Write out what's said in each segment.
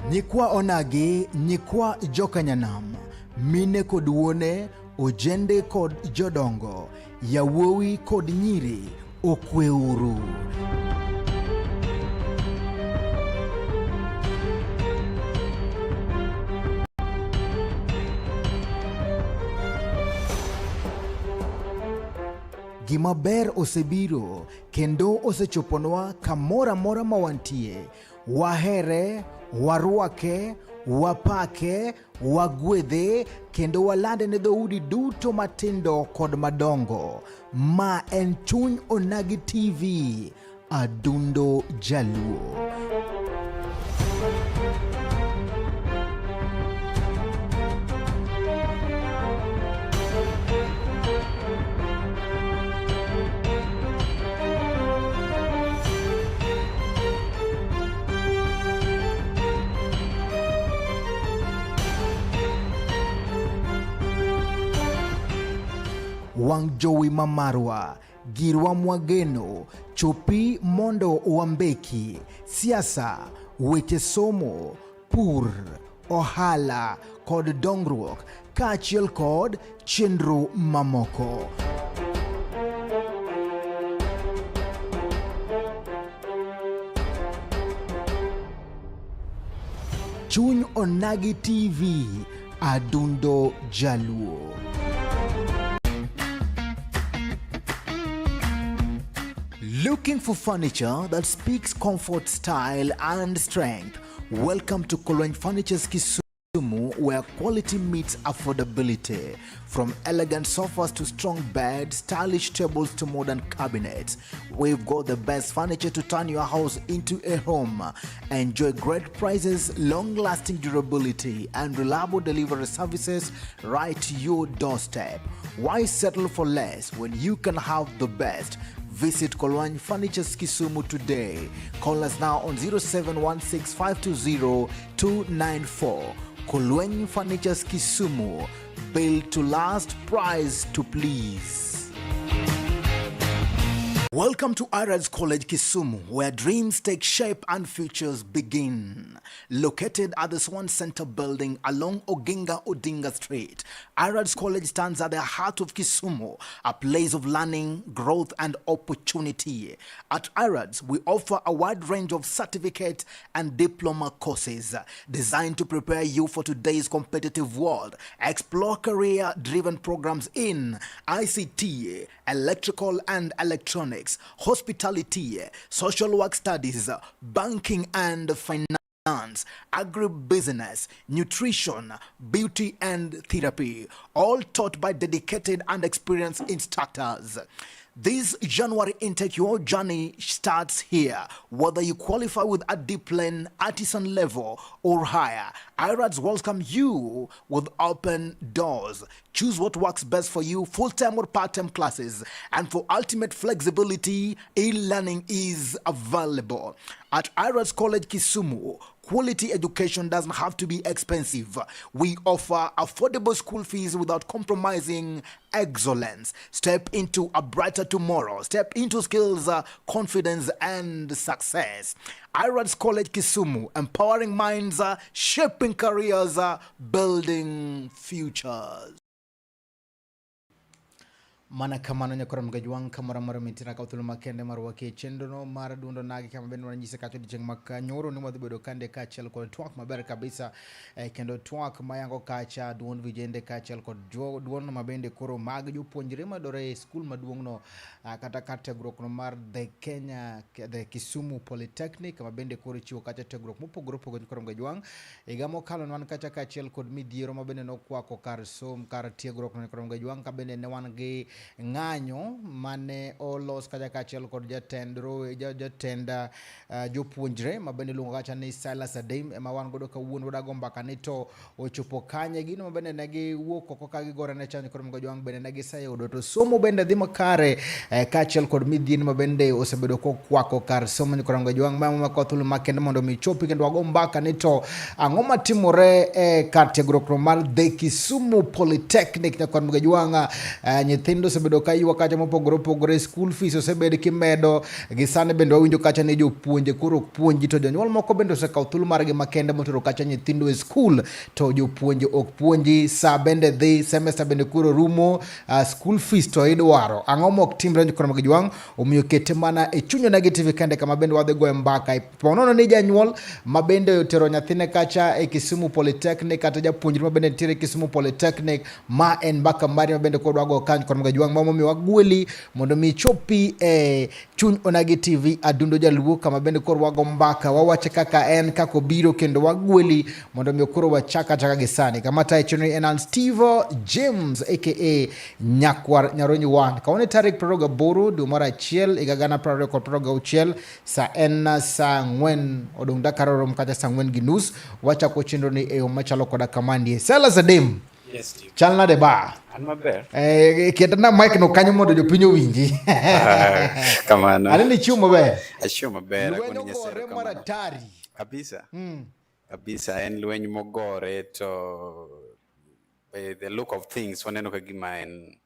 Nyikwa onagi, nyikwa jokanyanam, mine kod wuone, ojende kod jodongo, yawuowi kod nyiri, okweuru. Gima ber osebiro kendo osechoponwa kamoro amora ma wantie. Wahere, warwake, wapake, wagwedhe kendo walande ne dhoudi duto matindo kod madongo. Ma en Chuny Onagi TV, Adundo Jaluo. Wang' jowi ma marwa, girwa mwageno, chopi mondo wambeki, siasa, weche somo, pur, ohala kod dongruok kaachiel kod chenro mamoko. Chuny Onagi TV, Adundo Jaluo. Looking for furniture that speaks comfort, style, and strength? Welcome to Kolweny Furnitures Kisumu, where quality meets affordability. From elegant sofas to strong beds, stylish tables to modern cabinets, we've got the best furniture to turn your house into a home. Enjoy great prices, long-lasting durability, and reliable delivery services right to your doorstep. Why settle for less when you can have the best? Visit Kolwany Furnitures Kisumu today. Call us now on 0716520294. Kolwany Furnitures Kisumu. Built to last, price to please. Welcome to IRADS College Kisumu, where dreams take shape and futures begin. Located at the Swan Center building along Oginga Odinga Street, IRADS College stands at the heart of Kisumu, a place of learning, growth, and opportunity. At IRADS, we offer a wide range of certificate and diploma courses designed to prepare you for today's competitive world. Explore career driven programs in ICT, electrical and electronics, hospitality, social work studies, banking and finance, agribusiness, nutrition, beauty and therapy, all taught by dedicated and experienced instructors. This January intake, your journey starts here. Whether you qualify with a deep artisan level, or higher, IRADS welcome you with open doors. Choose what works best for you, full time or part time classes. And for ultimate flexibility, e learning is available. At IRADS College Kisumu, quality education doesn't have to be expensive. We offer affordable school fees without compromising excellence. Step into a brighter tomorrow. Step into skills, confidence, and success. IRADS College Kisumu, empowering minds, shaping careers, building futures. Mana kamano nyakora Mgajwang' kamoro amora mintie nakawo thuolo makende mar rwaki e chenrono mar duond onagi kama bende wanyise kacha odiochieng' ma nyoro ni wadhi bedo kande kaachiel kod twak maber kabisa kendo twak mayango kacha duond vijende kaachiel kod duond mabende koro mag jopuonjre madore e skul maduong'no kata kar tiegruokno mar the Kenya the Kisumu Polytechnic kama bende koro ichiwo kacha tiegruok mopogore opogore nyakora Mgajwang'. Higa mokalo ne wan kacha kaachiel kod midhiero ma bende nokwako kar som kar tiegruok no nyakora Mgajwang' ka bende ne wan gi ng'anyo mane olos kacha kaachiel kod jatend jatend jopuonjre ma bende iluongo kacha ni Silas Adim ema wan godo kawuono wadago mbaka ni to ochopo kanye gino ma bende ne giwuok oko ka gigore ne chanjo kod Mgajwang' bende ne giseyudo to somo bende dhi makare kaachiel kod midhiero ma bende osebedo kokwako kar somo nyikwa Mgajwang' ma mako thuolo makende mondo mi chopi kendo wago mbaka ni to ang'o matimore e kar tiegruok mar The Kisumu Polytechnic nyakwa Mgajwang' nyithindo Nyithindo osebedo ka ywak kacha mopogore opogore, school fees osebed kimedo, gi sani bende wawinjo kacha ni jopuonje koro ok puonji, to jonyuol moko bende osekawo thuolo margi makende motero kacha nyithindo e skul to jopuonje ok puonji, sa bende dhi, semester bende koro rumo, school fees to idwaro. Ang'o mok timre nyikoro mag jwang'? Omiyo kete mana e chuny Onagi TV kende kama bende wadhi goyo mbaka. Ponono ni janyuol ma bende otero nyathine kacha e Kisumu Polytechnic kata japuonjre ma bende nitiere e Kisumu Polytechnic, ma en mbaka mari ma bende koro wago kanyo kod Jwang' ma momiyo wagweli mondo mi ichopi e chuny Onagi TV Adundo Jaluo kama bende koro wago mbaka, wawache kaka en kaka obiro kendo wagweli mondo mi koro wachak achaka gi sani. Kama tayo chenro en an Steve James aka Nyakwar Nyaronyi 1. Kawuono tarik 28 dwe mar achiel higa 2026 sa en saa ang'wen odong' dakika ariyo rom kata saa ang'wen gi nus wachako chenro ni e yo machalo koda kamandie. Silas Adem. Yes, Steve. Chal nade ba? An maber. Eh, ketna mic no kanyo mondo jopiny owinji. Kamano. Aneno ichiemo maber. Achiemo maber. Lweny agoni Nyasaye ogore erokamano. maratari. Kabisa. Kabisa en lweny mogore to by the look of things waneno ka gima en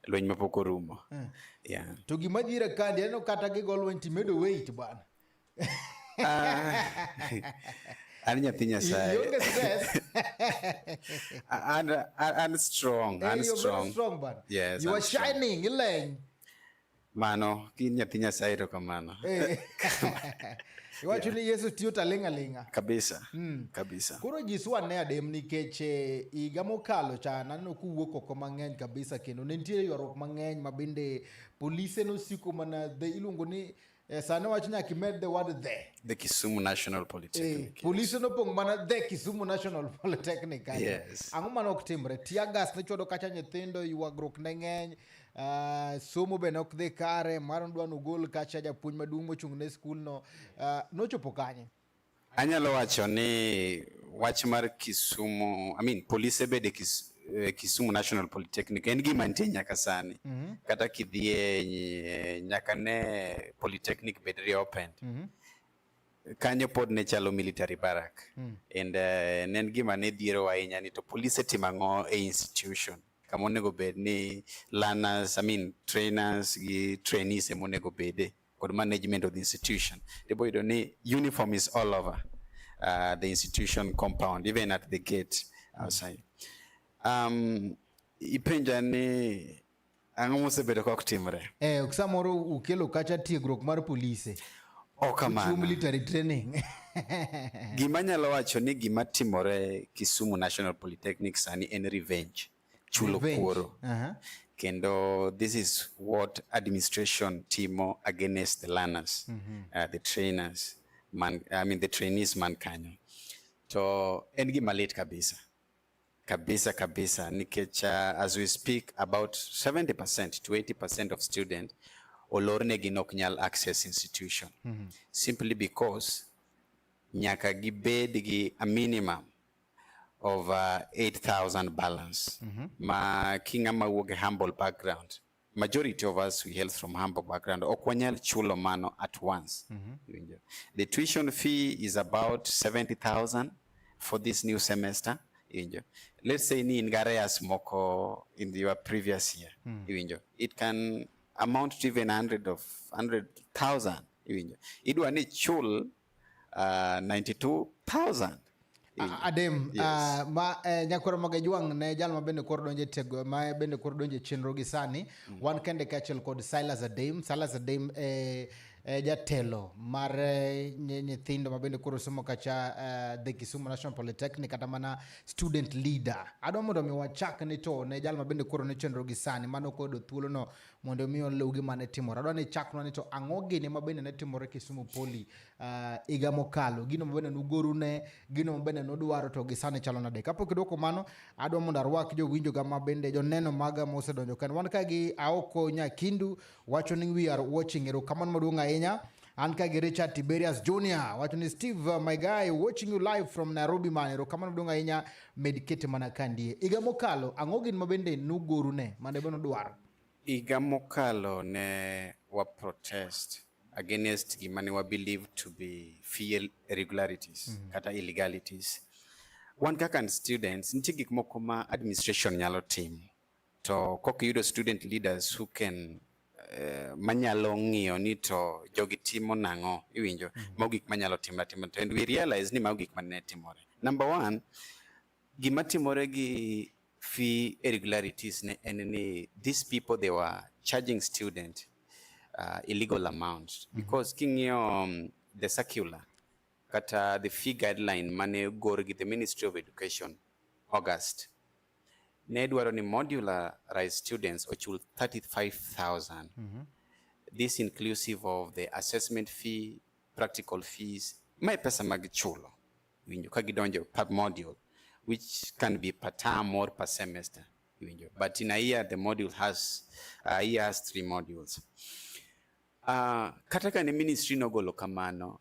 lweny mapok orumo. Yeah. To gima dhira kandi aneno kata gigo lweny timedo weight bwana. An nyathi Nyasaye. Ionge stress. An strong, Eh, an you're very strong. strong bwana. Yes, You I'm are strong. shining, ileny. Mano, kin nyathi Nyasaye to kamano. Eh. Iwacho ni Yesu tiyo to aling' aling'a. Kabisa. Kabisa. Koro nyiswa ane Adem nikech higa mokalo cha naneno kuwuok oko mang'eny kabisa kendo ne nitie ywaruok mang'eny ma bende polise nosiko mana the iluongo ni sani wacho nyaka imed the word the. The Kisumu National Polytechnic. Polise nopong' mana the Kisumu National Polytechnic kanyo. Yes. Ang'o mane ok timre? Tear gas ne chwado kacha nyithindo, ywagruok ne ng'eny, somo be ne ok dhi kare, maro nodwa nogol kacha japuonj maduong' mochung' ne skulno. Nochopo kanye? Anyalo wacho ni wach mar Kisumu, I mean, polise bede Kisumu National Polytechnic en gima nitie nyaka sani. Kata kidhie nyaka ne Polytechnic bed reopened. Kanyo pod ne chalo military barrack. And ne en gima ne dhiero ahinya ni to polise timo ang'o e institution kama onego bed ni learners, I mean, trainers gi trainees ema onego bede kod management of the institution. Ibo yudo ni uniform is all over the institution compound, even at the gate outside. Ipenja ni ang'o mosebedo ka ok timre? Ok samoro ukelo kacha tiegruok mar polise. Ok kamano. Uchiwo military training. Gima anyalo wacho ni gima timore Kisumu National Polytechnic sani en revenge. Chulo Revenge. kuoro. Kendo this is what administration timo against the learners, the trainers, man, I mean the trainees man kanyo. To en gima lit kabisa. Kabisa kabisa nikech as we speak about 70% to 80% of students olornegi nok nyal access institution. Simply because nyaka gibed gi a minimum of 8,000 balance. Ma king'ama wuok e humble background, majority of us we hail from humble background, ok wanyal chulo mano at once. Iwinjo? The tuition fee is about 70,000 for this new semester. Iwinjo? Let's say ni in gi arrears moko in your previous year. Iwinjo? It can amount to even hundred of 100,000. Iwinjo? Idwa ni chul 92,000. Adem, Yes. Ma nyakwar Magajwang' ne jal ma bende koro donje tego, ma bende koro donje chenro gi sani. Wan kende kaachiel kod Silas Adem. Silas Adem jatelo mar nyithindo ma bende koro somo kacha the Kisumu National Polytechnic kata mana student leader. Adwa mondo mi wachak ni to ne jal ma bende koro ne chenro gi sani mano koyudo thuolono mondo mi oluw gima ne timore. Adwa ni chaknwa ni to ang'o gini ma bende ne timore Kisumu Poly higa mokalo, gino ma bende nugoru ne, gino ma bende nudwaro to gi sani chalo nade. Kapok idwoko mano, adwa mondo arwak jowinjo ga ma bende joneno maga mosedonjo kan. Wan ka gi Aoko Nyakindu wacho ni we are watching, erokamano maduong' ahinya. An ka gi Richard Tiberius Junior wacho ni Steve, my guy, watching you live from Nairobi man, erokamano maduong' ahinya, med kete mana kandie. Higa mokalo, ang'o gin ma bende nugoru ne, mane bende nudwaro? Higa mokalo ne wa protest against gima ne wa believe to be fee irregularities kata illegalities. Wan kaka students, nitie gik moko ma administration nyalo timo. To kokiyudo student leaders who can manyalo ng'iyo ni to jogi timo nang'o, iwinjo, mago gik manyalo timore atima. And we realize ni mago gik mane timore. Number one, gima timore gi fee irregularities ne en ni these people, they were charging student illegal amounts because king'iyo the circular kata the fee guideline mane ogor gi the Ministry of Education August, ne dwaro ni modularized students ochul 35,000. This inclusive of the assessment fee, practical fees, mae pesa magichulo, winjo, ka gidonjo per module, which can be per term or per semester, winjo. But in a year the module has a year has three modules. Kata ka ne ministry nogolo kamano,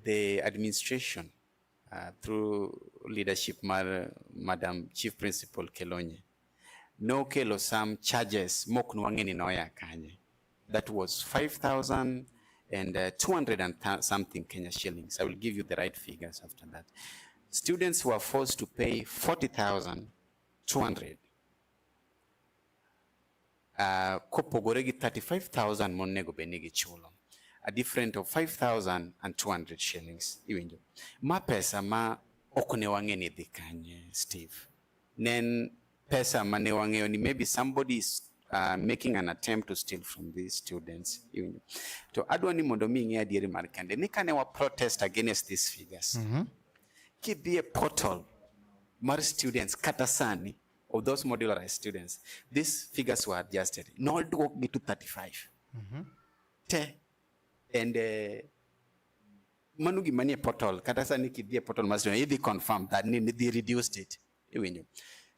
the administration, through leadership mar Madam Chief Principal Kelonye, nokelo some charges mok nwang'e ni noya kanye. That was 5,000 and 200 and something Kenya shillings. I will give you the right figures after that. Students were forced to pay 40,200 kopogore gi 35,000 monego bed ni gichulo, a different of 5,200 shillings, iwinjo. Ma pesa ma ok ne wang'e ni dhi kanye, Steve. Ne en pesa ma ne wang'eyo ni maybe somebody is making an attempt to steal from these students, iwinjo. To adwa ni mondo mi ing'e adieri mar kende ni kane wa protest against these figures, kidhi e portal mar students kata sani of those modularized students, these figures were adjusted, nodwokgi to 35 te. And mano gima nie portal kata sani kidhi e portal mar student, idhi confirm that ni they reduced it, iwinjo.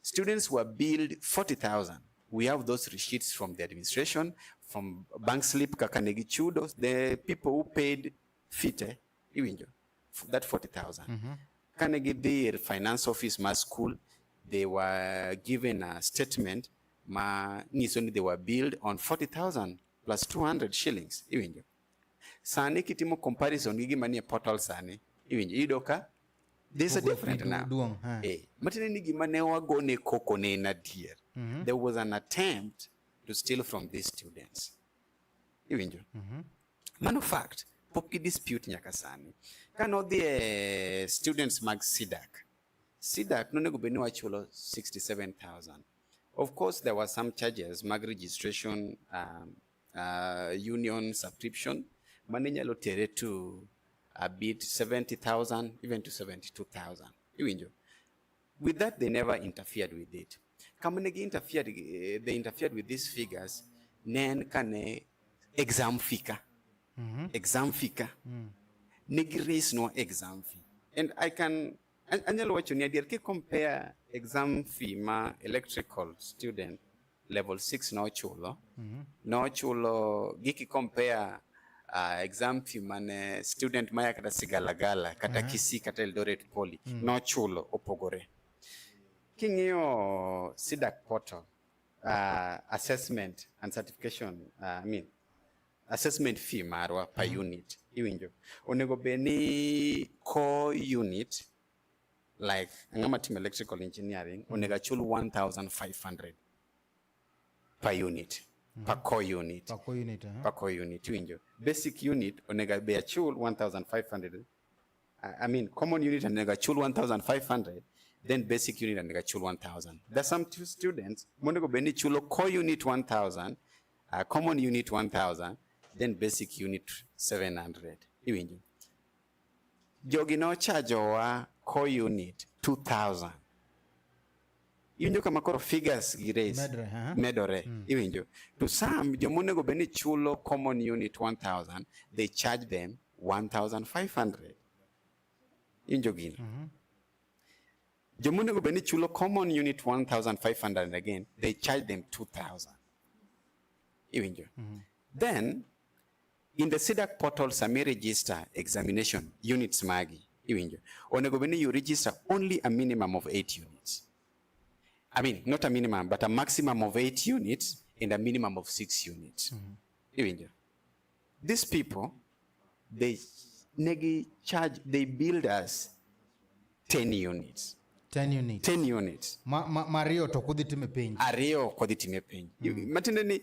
Students were billed 40,000. We have those receipts from the administration, from bank slip kaka ne gichudo the people who paid fee te, iwinjo, that 40,000. Kane gidhi ir finance office mar school, they were given a statement ma nyiso ni they were billed on 40,000 plus 200 shillings, iwinjo. Sani kitimo comparison gi gima nie portal sani, iwinjo, iyudo ka there's a Pogruok different now. Duong', ha. Eh, matiende ni gima ne wagone koko ne en adier. There was an attempt to steal from these students, iwinjo. Mano fact, pok gi dispute nyaka sani. Ka nodhi e students mag CDACC, CDACC nonego bed ni wachulo 67,000. Of course there were some charges mag registration, union subscription mane nyalo tere to a bit 70,000, even to 72,000, iwinjo. With that, they never interfered with it. Kama ne gi interfered, they interfered with these figures ne en kane exam fee ka, exam fee ka ne gi raise nwa exam fee. And I can anyalo wacho ni adier, ki compare exam fee ma electrical student level 6 nochulo, nochulo gi ki compare exam fee mane student maya kata Sigalagala kata Kisii kata Eldoret Poly nochulo, opogore. King'iyo CDACC portal, assessment and certification, I mean assessment fee marwa per unit, iwinjo, onego bed ni core unit, like ng'ama timo electrical engineering, onego achul 1500 per unit, per core unit. Per core unit, eh? Per core unit, iwinjo. Basic unit onego be achul 1500, I mean common unit onego achul 1500, then basic unit onego achul 1000. There's some two students monego bed ni chulo core unit 1000, common unit 1000, then basic unit 700, iwinjo. Jogi nochajowa core unit 2000, iwinjo, kama koro figures gi raise. Medre, ha? Medore, iwinjo. To some jomonego bed ni chulo common unit 1000, they charge them 1500, iwinjo gino. Jomonego bed ni chulo common unit 1500 again, they charge them 2000, iwinjo. Then in the CDACC portal, sami register examination units magi, iwinjo, onego bed ni you register only a minimum of 8 units. I mean, not a minimum, but a maximum of 8 units and a minimum of 6 units. Iwinjo. These people, they negi charge, they billed us 10 units. 10 units. 10 units. Ma ariyo to ok udhi time penj. Ariyo ok wadhi time penj. Matiende ni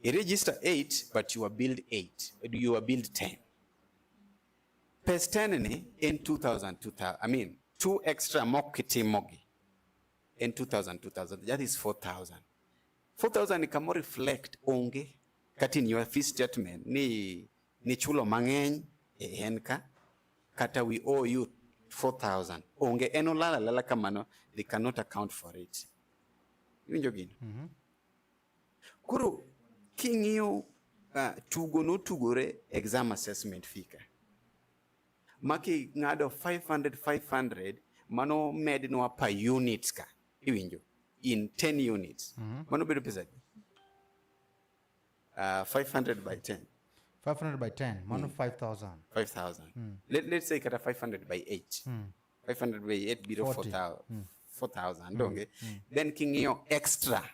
i register 8 but you are billed 8, you are billed 10. Pes 10 ni en 2000, 2000, I mean 2 extra mok kitimogi en 2000, 2000, that is 4000. 4000 kamo reflect onge kata in your fee statement ni chulo mang'eny e en ka kata we owe you 4000 onge, en olala alala kamano, they cannot account for it. Iwinjo gino? Koro king'iyo tugo notugore exam assessment fee ka ma king'ado 500 500 mano mednwa per unit ka, iwinjo, in 10 units mano bedo pesa adi? 500 by 10. 500 by 10 mano 5000. 5000. Let's say kata 500 by 8. 500 by 8 biro 40. 4000, 4000 donge? Then king'iyo extra 2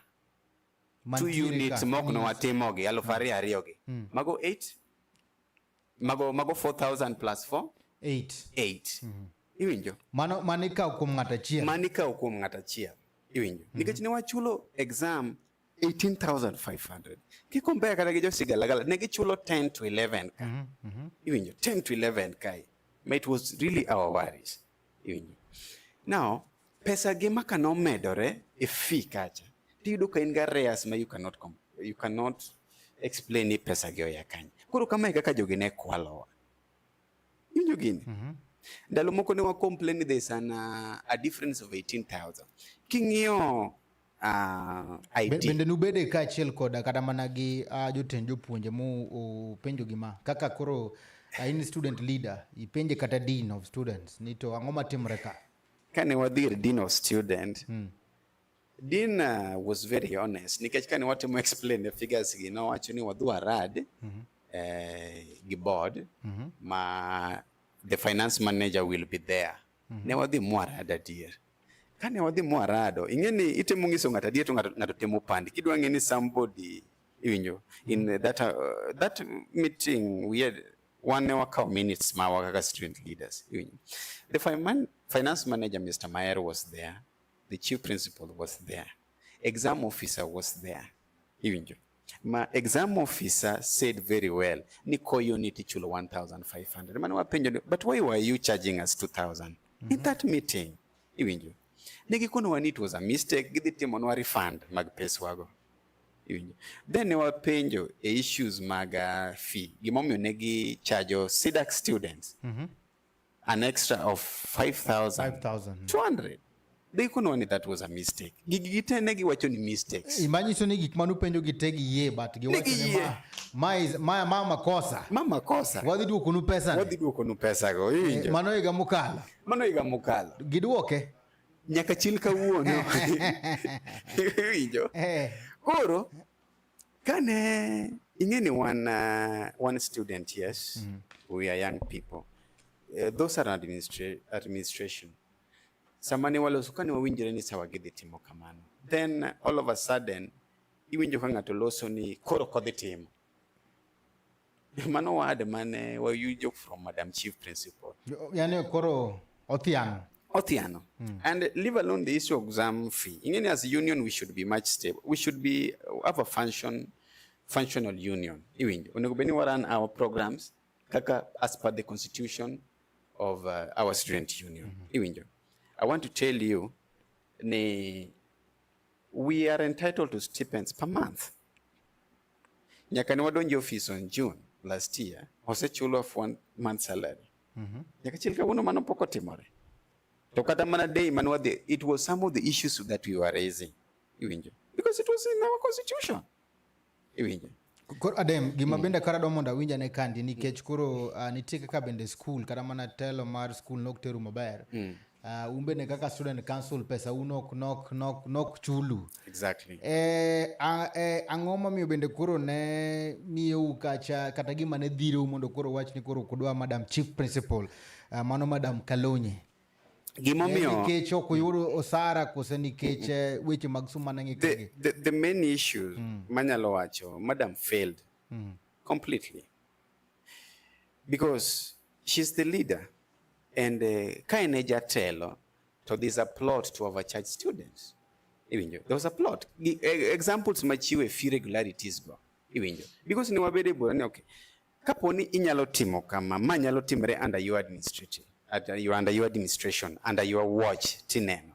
Mantiere units ka, mok manyiso- nowatimogi 2000 gi mago 8, mago 4000 plus 4. 8. 8, iwinjo? Mano ikawo kuom ng'ato achiel. Mano ikawo kuom ng'ato achiel, iwinjo? Nikech ne wachulo exam 18500, kikompare kata gi jo Sigalagala ne gichulo 10 to 11 ka, iwinjo? 10 to 11 kae ma it was really our worries, iwinjo? Now pesa gi maka nomedore e fee kacha, tiyudo ka in gi arrears ma you cannot explain ni pesa gi oya kanye. Koro kamae kaka jogi ne kwalowa, iwinjo gini? Ndalo moko ne wa complain there's a difference of 18,000 king'iyo ID. Bende nubede kaachiel koda kata mana gi jotend jopuonje mu upenjo gima kaka koro in student leader, ipenje kata dean of students ni to ang'o matimore ka? Kane wadhi ir dean of student, dean was very honest, nikech kane watimo explain the figures gi, nowacho ni wadhi warad gi board ma the finance manager will be there. Ne wadhi mwarad adier. Kane wadhi mwarado, ing'e ni itemo ng'iso ng'ato adier to ng'ato temo pandi kidwa ng'e ni somebody, iwinjo? In that meeting we had wan ne wakawo minutes mawa kaka student leaders, iwinjo? The finance manager, Mr. Mayer, was there, the chief principal was there, exam officer was there, iwinjo? Ma exam officer said very well ni ko unit ichulo 1500. Mane wapenjo ni, "But why were you charging us 2000 in that meeting?" Iwinjo? Ne gikonowa ni it was a mistake, gidhi timonwa refund mag peswago, iwinjo? Then ne wapenjo e issues mag fee, gimomiyo ne gichajo CDACC students an extra of 5000 5000. 200. They konowa ni that was a mistake. Gigi gite ne giwacho ni mistakes. Manyiso ni gik manupenjo gi te giyie, but giwacho ni giyie. ma makosa. Ma makosa. Wadhi duokonu pesa. Wadhi duokonu pesago, iwinjo? Mano higa mokalo. Mano higa mokalo. Giduoke? Nyaka chil kawuono, iwinjo? Eh. Koro kane ing'e ni wan student, yes, we are young people, those are administration. Sama ne waloso kane wawinjore ni sawa gidhi timo kamano, then all of a sudden iwinjo ka ng'ato loso ni koro kodhi timo mano wad mane wayudo from Madam Chief Principal. Yani koro othiano. Othiano. And leave alone the issue of exam fee. Ingeni as a union, we should be much stable. We should be have a functional union. Iwinjo. Onego bed ni wa run our programs kaka as per the constitution of our student union. Iwinjo. I want to tell you, ni we are entitled to stipends per month. Nyaka ne wadonjo office on June last year, osechulwa for one month salary. Nyaka chil kawuono mano pok otimore. To kata mana day mane wadhi, it was some of the issues that we were raising. Iwinjo. Because it was in our constitution. Iwinjo. Koro Adem, gima bende kara dwa mondo awinj ane kandi nikech koro nitie kaka bende school kata mana telo mar school nok teru maber. Un bende kaka student council pesa un ok chulu. Exactly. Ang'o momiyo bende koro ne miyou kacha kata gima ne dhirou mondo koro wach ni koro ok udwa Madam Chief Principal, mano Madam Kalonye? Gimomiyo Nikech ok uyudo osara kose nikech weche mag somo mane ng'ikore? The main issue manyalo wacho, Madam failed completely. Because she's the leader. And ka en e jatelo, To there's a plot to overcharge students. Iwinjo? There was a plot. Examples machiwe few irregularities go. Iwinjo? Because ne wabedo e bura ni okay. Kapo ni inyalo timo kama, ma nyalo timre under your administrative, under your administration, under your watch tineno.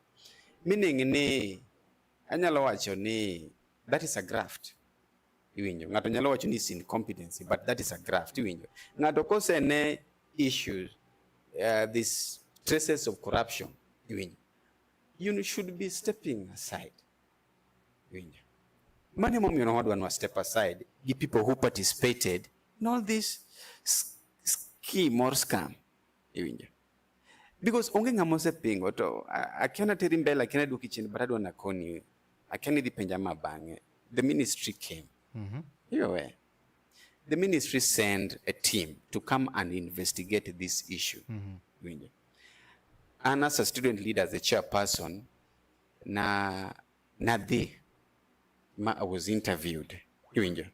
Meaning ni anyalo wacho ni that is a graft. Iwinjo? Ng'ato nyalo wacho ni is incompetency, but that is a graft. Iwinjo? Ng'ato kosene issues, these traces of corruption, iwinjo? You should be stepping aside. Iwinjo? Mano emomiyo ne wadwa ni wa step aside gi people who participated in all this scheme or scam. Iwinjo? Because onge ng'ama osepingo to akia nateri mbele, akia naduoki chien, but adwa nakoni, akia ni idhi penja ma bang'e. The ministry came. You aware? The ministry sent a team to come and investigate this issue. Iwinjo? An as a student leader, as a chairperson, na nadhi ma I was interviewed. Iwinjo?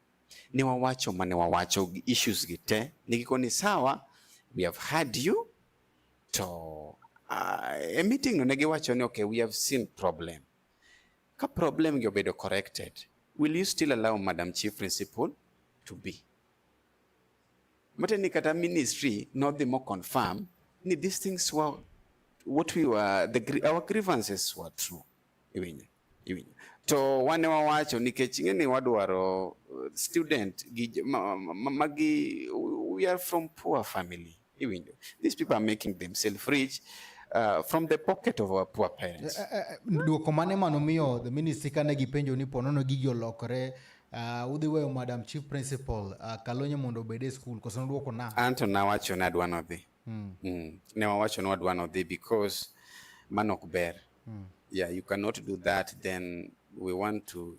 Ne wawacho mane wawacho gi issues gi te, ni sawa, we have heard you, to e meeting no ne giwacho ni okay, we have seen problem. Ka problem gi obedo corrected, will you still allow Madam Chief Principal to be? Matiende ni kata ministry nodhi mo confirm ni these things were what we were our grievances were true. Iwinjo? Iwinjo? To wan ne wawacho nikech ing'e ni wadwaro student gi magi we are from poor family. Iwinjo? These people are making themselves rich from the pocket of our poor parents. Duoko mane manomiyo the ministry kane gipenjo ni ponono gigi olokore, udhi weyo Madam Chief Principal Kalonyo mondo obed e school koso noduoko na? Anto nawacho ni adwa nodhi. Ne wawacho ni wadwa nodhi because mano ok ber. Yeah, you cannot do that. Then we want to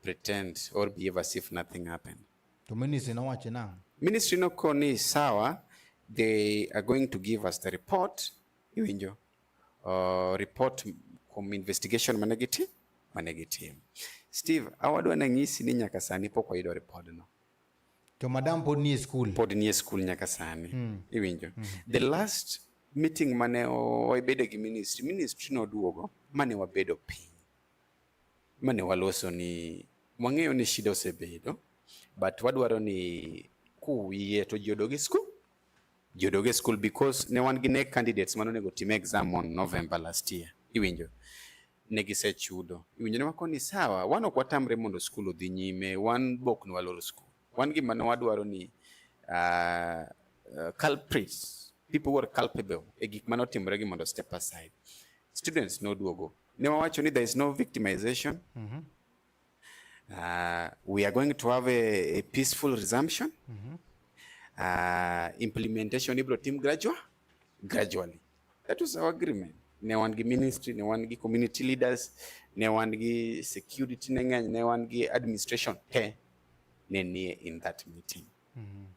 pretend or behave as if nothing happened. To ministry nowacho nang'o? Ministry nokoni sawa, they are going to give us the report. Iwinjo? Report kuom investigation mane gitimo. Steve, awadwa nang'isi ni nyaka sani pok wayudo report no. To madam pod nie school? Pod nie school nyaka sani. Iwinjo? The last meeting mane wabedo gi ministry, ministry noduogo mane wabedo piny. Mane waloso ni wang'eyo ni shida osebedo, but wadwaro ni kuyie to ji odog e school. Ji odog e school because ne wan gi ne candidates mane onego tim exam on November last year. Iwinjo? Ne gisechudo. Iwinjo ne wakoni sawa, wan ok watamre mondo school odhi nyime, wan bok ne waloro school. Wan gima ne wadwaro ni culprits, people who are culpable e gik mane otimore gi mondo step aside. Students noduogo. Ne wawacho ni there is no victimization. We are going to have a peaceful resumption. Implementation ibro tim gradually. That was our agreement. Ne wan gi ministry, ne wan gi community leaders, ne wan gi security ne ng'eny, ne wan gi administration te ne nie in that meeting.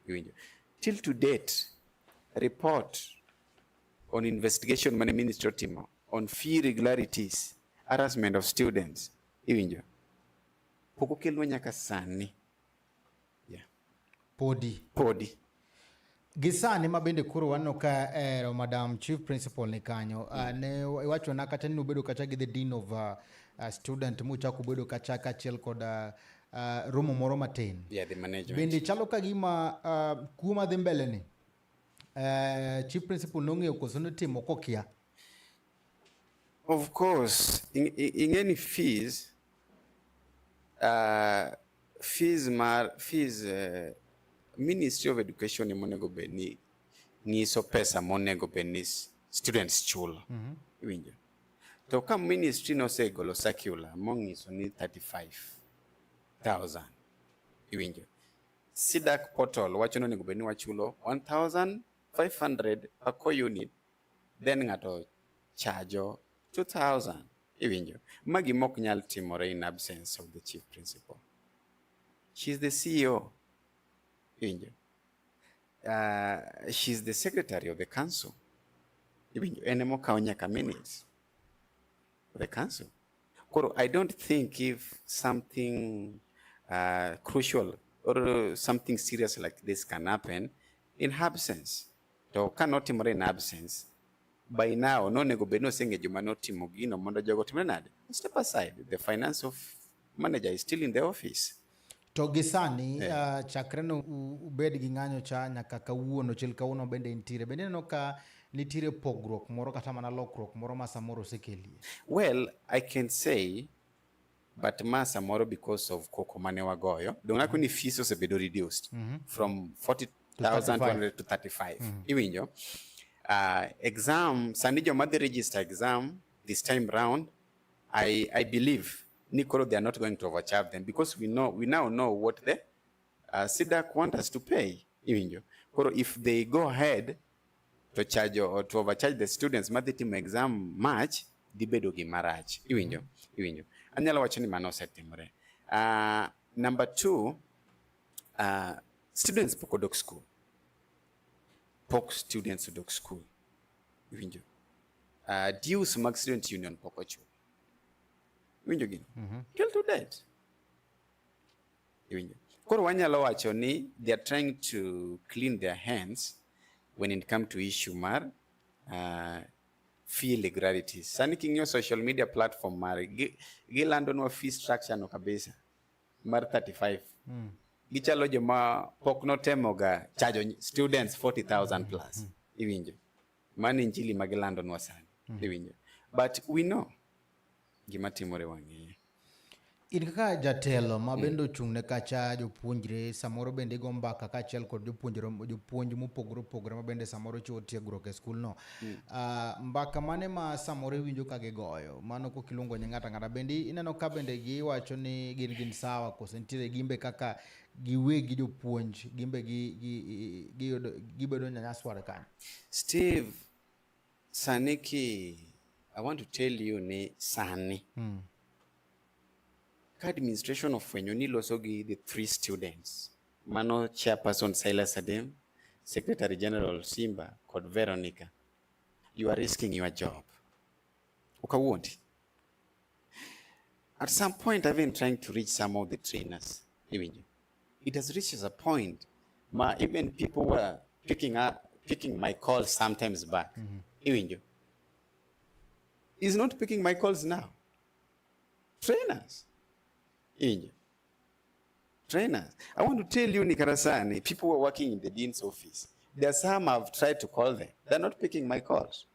Iwinjo? Till to date, report on investigation mane ministry otimo on fee irregularities, harassment of students, iwinjo? Pok okelnwa nyaka sani. Yeah. Podi. Podi. Gi sani ma bende koro waneno ka ero Madam Chief Principal ni kanyo. Ne iwachona kata ni nubedo kacha gi the dean of student muchako bedo kacha kaachiel kod romo moro matin. Yeah, the management. Bende chalo ka gima kuo madhi mbele ni Chief Principal nong'eyo koso notimo kokia? Of course, ing'e ni fees, fees mar fees, Ministry of Education ema onego bed ni ng'iso pesa monego bed ni students chulo. Iwinjo? To ka ministry nosegolo circular mong'iso ni 35,000. Iwinjo? CDACC portal wacho ni onego bed ni wachulo 1,500 per core unit. Then ng'ato chajo 2,000. Iwinjo? Ma gima ok nyal timore in absence of the chief principal. She's the CEO. Iwinjo? She's the secretary of the council. Iwinjo? En ema okawo nyaka minutes of the council. Koro, I don't think if something crucial or something serious like this can happen in absence. To ka notimore in absence, By now nonego bed ni oseng'e joma notimo gino mondo jogo otimre nade? Step aside. The finance of manager is still in the office. To gi sani yeah. Chakre no ubed gi ng'anyo cha nyaka kawuono chil kawuono bende intiere. Bende ineno ka nitiere pogruok moro kata mana lokruok moro ma samoro osekelie? Well, I can say but ma samoro because of koko mane wagoyo dong mm -hmm. ni fees osebedo reduced from 40,200 to 35. Iwinjo? Exam sani joma dhi register exam this time round, I believe ni koro they are not going to overcharge them because we now know what the CDACC want us to pay. Iwinjo? Koro if they go ahead to charge or to overcharge the students madhi timo exam March, dhi bedo gima rach. Iwinjo? Iwinjo? Anyalo wacho ni mano osetimore. Number two, students pok odok school. Pok students odok school. Iwinjo? Dues mag student union pok ochul. Iwinjo gino? Till to date. Iwinjo? Koro wanyalo wacho ni they are trying to clean their hands when it come to issue mar fee irregularities. Sani king'iyo social media platform mar gilandonwa fee structure no kabisa mar 35. Gichalo joma pok notemoga charge students 40,000 plus. Iwinjo? Mano injili ma gilandonwa sani. Iwinjo? But we know gima timore, wang'eyo. In kaka jatelo ma bende ochung' ne kacha jopuonjre, samoro bende igo mbaka kaachiel kod jopuonjre, jopuonj mopogore opogore ma bende samoro chiwo tiegruok e skul no. Mbaka mane ma samoro iwinjo ka gigoyo? Mano kok iluongo nying ng'ato ang'ata. Bende ineno ka bende giwacho ni gin sawa koso nitiere gimbe kaka giwegi jopuonj gimbe giyudo gibedo nyanyaswar kanyo? Steve, sani ki I want to tell you ni sani ka administration ofwenyo ni loso gi the three students, mano chairperson Silas Adem, Secretary General Simba kod Veronica, you are risking your job. Ukawuondi. At some point I've been trying to reach some of the trainers. Iwinjo? It has reached a point ma even people were picking my calls sometimes back. Iwinjo? He's not picking my calls now. Trainers. Iwinjo? Trainers. I want to tell you, Nikarasani, people who are working in the dean's office, there are some I've tried to call them. They're not picking my calls.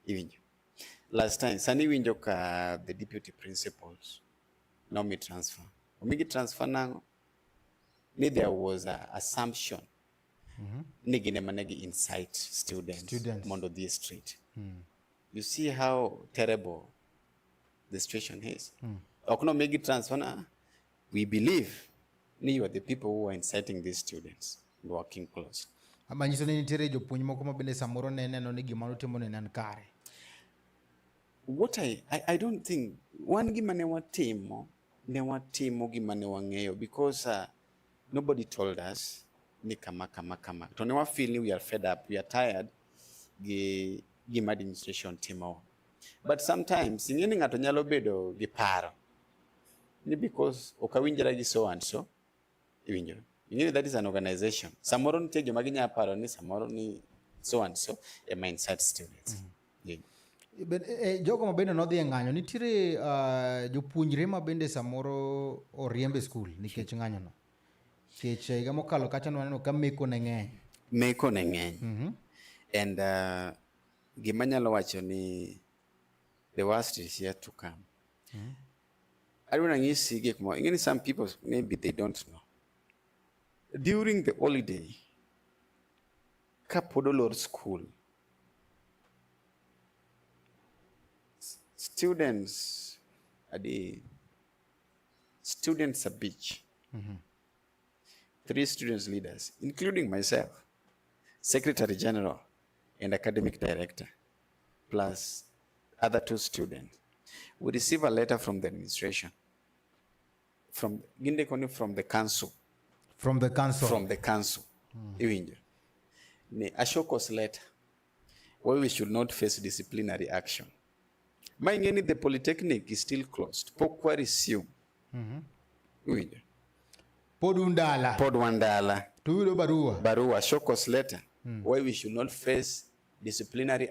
Iwinjo? Last time, sani winjo ka the deputy principals nomi transfer. Omigi transfer nango? Ni there was a assumption ni gin ema ne gi incite students, Students. Mondo dhi e street. You see how terrible the situation is. Ok nomigi transfer na, we believe ni you are the people who are inciting these students and working close. Manyiso ni nitiere jopuonj moko ma bende samoro ne neno ni gima notimo ne en kare. What I don't think wan gima ne watimo, ne watimo gima ne wang'eyo because nobody told us ni kama kama kama to ne wa feel ni we are fed up, we are tired gi gima administration timo. But sometimes ing'e ni ng'ato nyalo bedo gi paro ni because ok awinjra gi so and so, iwinjo, ing'e ni that is an organization, samoro nitie joma ginyalo paro ni samoro ni so and so ema incite students. Yeah. Jogo ma bende nodhi e ng'anyo, nitiere jopuonjre ma bende samoro oriemb e skul nikech ng'anyo no, nikech higa mokalo kacha nwaneno ka meko ne ng'eny. Meko ne ng'eny and gima nyalo wacho ni the worst is yet to come. Adwa nanyisi gik mo ing'e ni some people, maybe they don't know, during the holiday kapod olor school, students adi, students abich, three students leaders including myself, secretary general and academic director, plus other two students, we receive a letter from the administration, from gindiko ni from the council. From the council. From the council. Iwinjo ni a show cause letter why we should not face disciplinary action. Ma ing'e ni the polytechnic is still closed, pok wa resume. Iwinjo? Pod un dala. Pod wan dala. To uyudo barua. Barua, show cause letter why we should not face disciplinary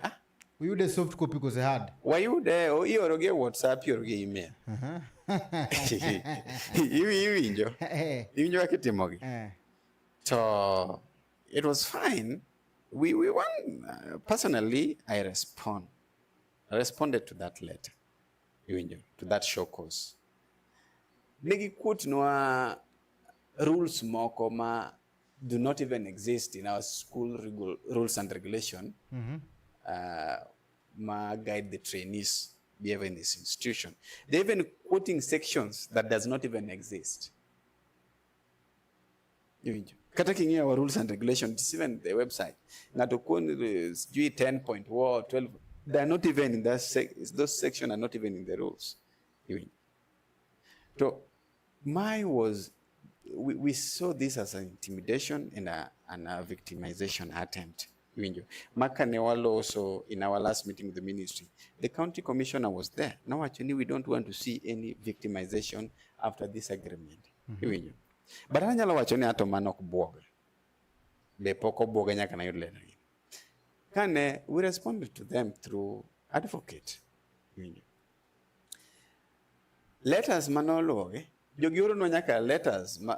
Uyude soft copy kose hard? Wayude, ioro gi e WhatsApp, ioro gi e email. Iwinjo? Iwinjo kaka itimogi? To it was fine. We won. Personally, I respond. I responded to that letter. Iwinjo? To that show cause. Ne gikuotnwa rules moko ma do not even exist in our school rules and regulation ma guide the trainees behavior in this institution. They're even quoting sections that does not even exist. Iwinjo? Kata king'iyo our rules and regulation, it's even the website. Ng'ato kuon sijui 10.1, 12, they are not even in that those section are not even in the rules. Iwinjo? So my was, we saw this as an intimidation and a victimization attempt. Iwinjo? Maka ne waloso in our last meeting with the ministry, the county commissioner was there. Now actually we don't want to see any victimization after this agreement. Iwinjo? But anyalo wacho ni ato mano ok buoga. Be pok obuoga nyaka nayud letter gi. Kane we responded to them through advocate. Iwinjo? Letters manoluwogi, jogi oronwa nyaka letters ma,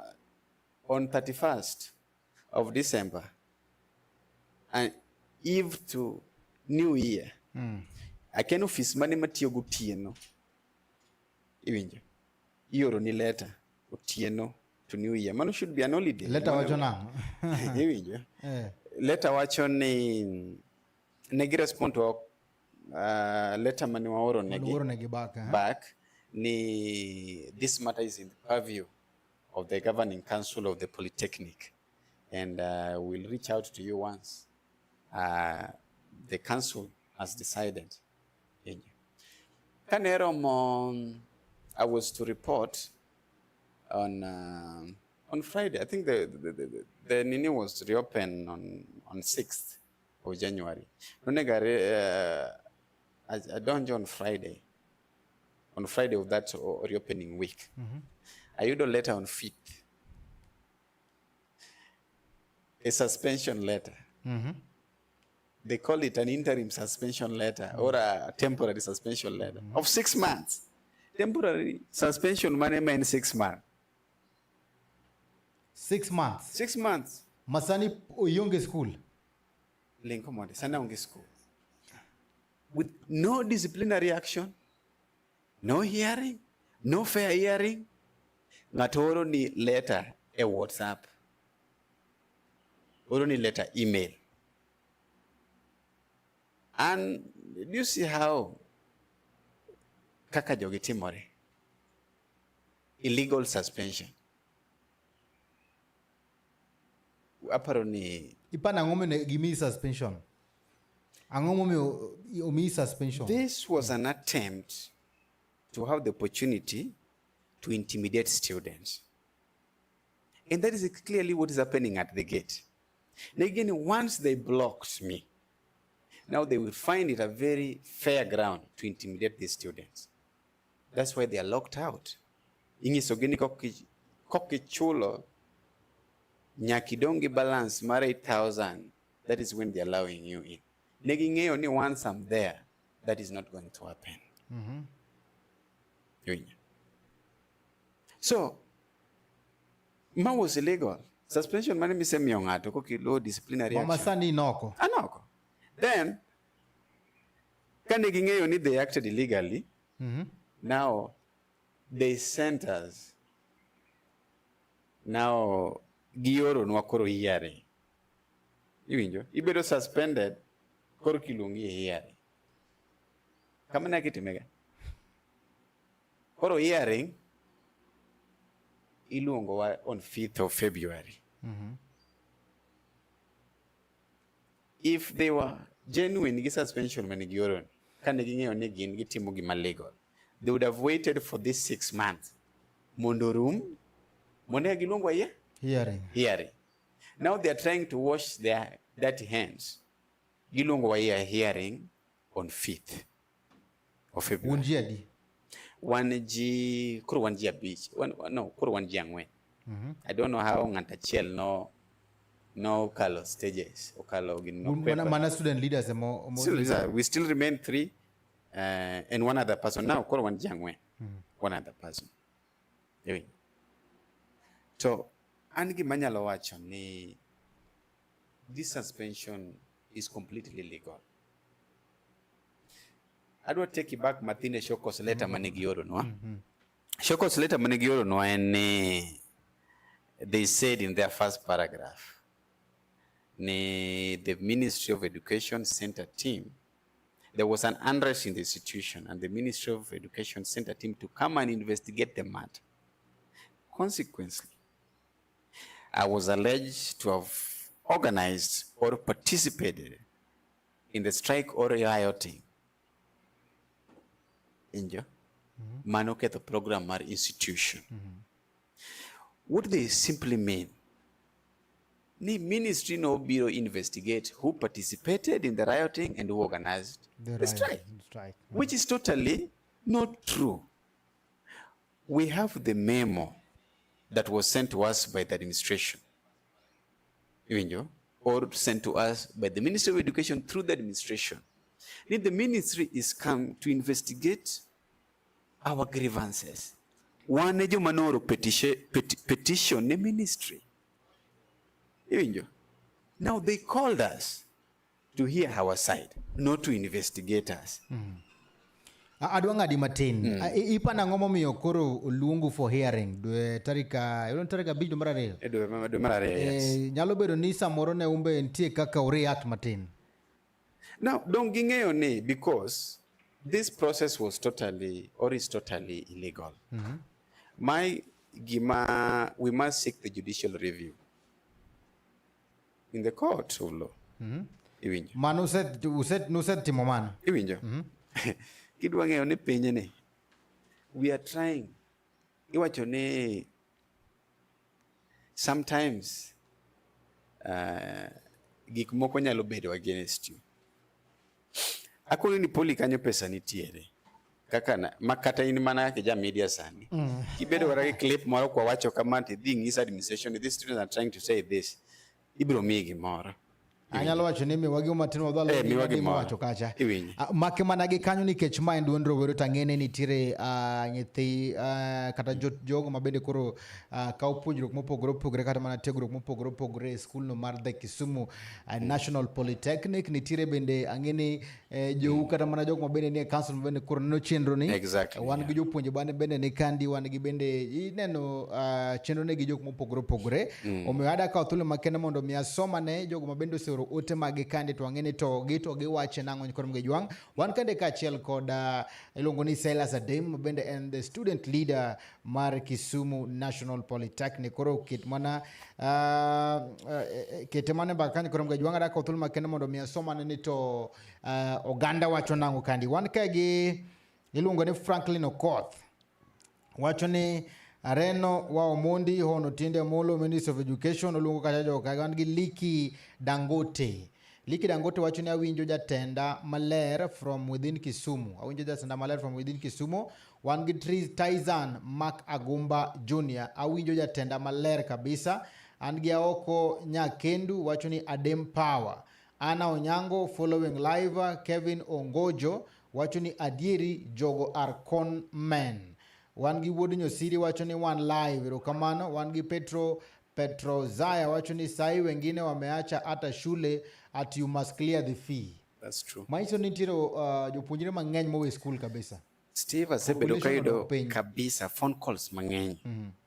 on 31st of December and eve to New Year. Akia ni ofis mane matiyo gotieno. Iwinjo? Ioro ni letter otieno to New Year. Mano should be an holiday. Letter wacho nang'o? Iwinjo? Eh. Letter wacho ni ne gi respond to letter mane waoro negi Waoro negi back. Eh? Back ni this matter is in the purview of the governing council of the polytechnic and we'll reach out to you once the council has decided. Kane romo, I was to report on Friday. I think the nini was reopened on 6th of January. Nonego adonjo on Friday. On Friday of that reopening week. Ayudo letter on 5th. A suspension letter. They call it an interim suspension letter or a temporary suspension letter of 6 months. Temporary suspension money mean 6 months. 6 months. 6 months. Masani ionge school. Linko monde sana onge school. With no disciplinary action, no hearing, no fair hearing. Ng'ato oro ni letter e WhatsApp. Oro ni letter email. And do you see how kaka jogi timore? Illegal suspension. Aparo ni Ipano ang'o momiyo gimiyi suspension? Ang'o momiyo omiyi suspension? This was an attempt to have the opportunity to intimidate students. And that is clearly what is happening at the gate. Now again, once they blocked me, now they will find it a very fair ground to intimidate these students. That's why they are locked out. Inyisogi ni kokichulo nyaka idong' gi balance mar 8,000, that is when they're allowing you in. Ne ging'eyo ni once I'm there, that is not going to happen. Iwinjo? So, ma was illegal. Suspension mane misemiyo ng'ato kokiluwo disciplinary Mama action. Sani inoko. Anoko. Then, kane ging'eyo ni they acted illegally, now they sent us. Now, gioronwa koro hearing. Iwinjo? Ibedo suspended, koro kiluongi e hearing. Kamano e kaka itimega. Koro hearing, iluongowa on 5th of February. If they were genuine gi suspension mane gioroni, kane ging'eyo ni gin gitimo gima legal, they would have waited for this 6 months mondo orum, mondo eka giluongwa ye Hearing. Hearing. Now they are trying to wash their dirty hands. Giluongowa ye hearing on 5th of February. Un ji adi? Wan ji, koro wan ji abich. Wan, no, koro wan ji ang'wen. I don't know how ng'at achiel no Nokalo stages, okalo gin Un mana student leaders emo still, we still remain three and one other person. Now koro wan ji ang'wen. One other person. Iwinjo? To an gima anyalo wacho ni this suspension is completely legal. Adwa take you back mathin e show cause letter mane gioronwa. Show cause letter mane gioronwa en ni they said in their first paragraph ni the Ministry of Education sent a team. There was an unrest in the institution and the Ministry of Education sent a team to come and investigate the matter. Consequently, I was alleged to have organized or participated in the strike or rioting. Injo? Mano ketho program mar institution. What they simply mean, ni ministry no biro investigate who participated in the rioting and who organized the riot, strike, strike. Which is totally not true. We have the memo that was sent to us by the administration, Iwinjo? Or sent to us by the Ministry of Education through the administration. Then the ministry is come to investigate our grievances. Wan e joma nooro petition ne ministry. Iwinjo? Now they called us to hear our side, not to investigate us. Adwa ng'adi matin. Ipano ang'o momiyo koro oluongu for hearing dwe tarik tarik 5 dwe mar 2? E dwe mar 2, yes. Nyalo bedo ni samoro ne umbe nitie kaka ureact matin. Now, don't ging'eyo ni because this process was totally or is totally illegal. My gima we must seek the judicial review in the court of law. Iwinjo? Mano nusetimo mano. Iwinjo? Kidwa ng'eyo ni piny ni we are trying. Iwacho ni sometimes gik moko nyalo bedo against you. Akoni ni poli kanyo pesa nitiere. Kaka na, ma kata in mana kaka ja media sani. Kibedo kata gi clip moro kwa wacho kama to idhi ng'is administration these students are trying to say this. Ibiro miyi gimoro. Anyalo wacho ni miwa gima matin wadhalo Eh, miwa gimoro. wacho kacha. Iwinjo. Make mana gi kanyo nikech ma en duond rowere to ang'e ni nitiere nyithi kata jogo ma bende koro kawo puonjruok mopogore opogore kata mana tiegruok mopogore opogore e skulno mar The Kisumu National Polytechnic. Nitiere bende ang'e ni jou kata mana jogo ma bende nie council ma bende koro neno chenro ni. Wan gi jopuonje bende bende ni kandi, wan gi bende ineno chenro ne gi jok mopogore opogore. Omiyo ada kawo thuolo makende mondo mi asomane jogo ma bende oseoro ote mag kandi to ang'e ni to gi to giwache nang'o nyikoro Mgejwang'. Wan kande kaachiel kod iluongo ni Silas Adem ma bende en the student leader mar Kisumu National Polytechnic. Koro ket mana kete mana e mbaka kanyo koro Mgejwang'. Ada kawo thuolo makende mondo mi asomane ni to oganda wacho nang'o kandi. Wan kae gi iluongo ni Franklin Okoth wacho ni Areno wa Omondi Hono Tiende Amolo Ministry of Education oluongo kacha joka. Wan gi Liki Dangote. Liki Dangote wacho ni awinjo jatenda maler from within Kisumu. Awinjo jatenda maler from within Kisumu. Wan gi Tyson Mark Agumba Jr. Awinjo jatenda maler kabisa. An gi Aoko Nyakendu wacho ni Adem Power. Anna Onyango following live. Kevin Ongojo wacho ni adieri jogo are con men. Wan gi Wuod Nyosiri wacho ni wan live, erokamano. Wan gi Petro Zaya wacho ni sai wengine wameacha hata shule at you must clear the fee. That's true. Manyiso ni nitiere jopuonjre mang'eny mowe skul kabisa. Steve asebedo Population kayudo odok piny. Kabisa phone calls mang'eny.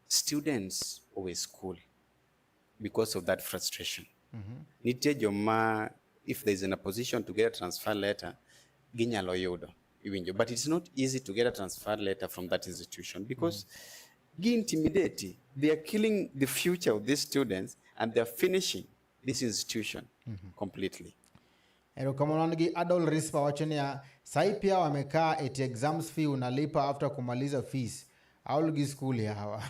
Students owe school because of that frustration. Nitie joma if there is in a position to get a transfer letter ginyalo yudo. Iwinjo, but it's not easy to get a transfer letter from that institution because gi intimidate. They are killing the future of these students and they are finishing this institution completely. Erokamano. Wan gi Adol Rispa wacho niya sai pia wamekaa eti exams fee unalipa after kumaliza fees. Aol gi skul yawa.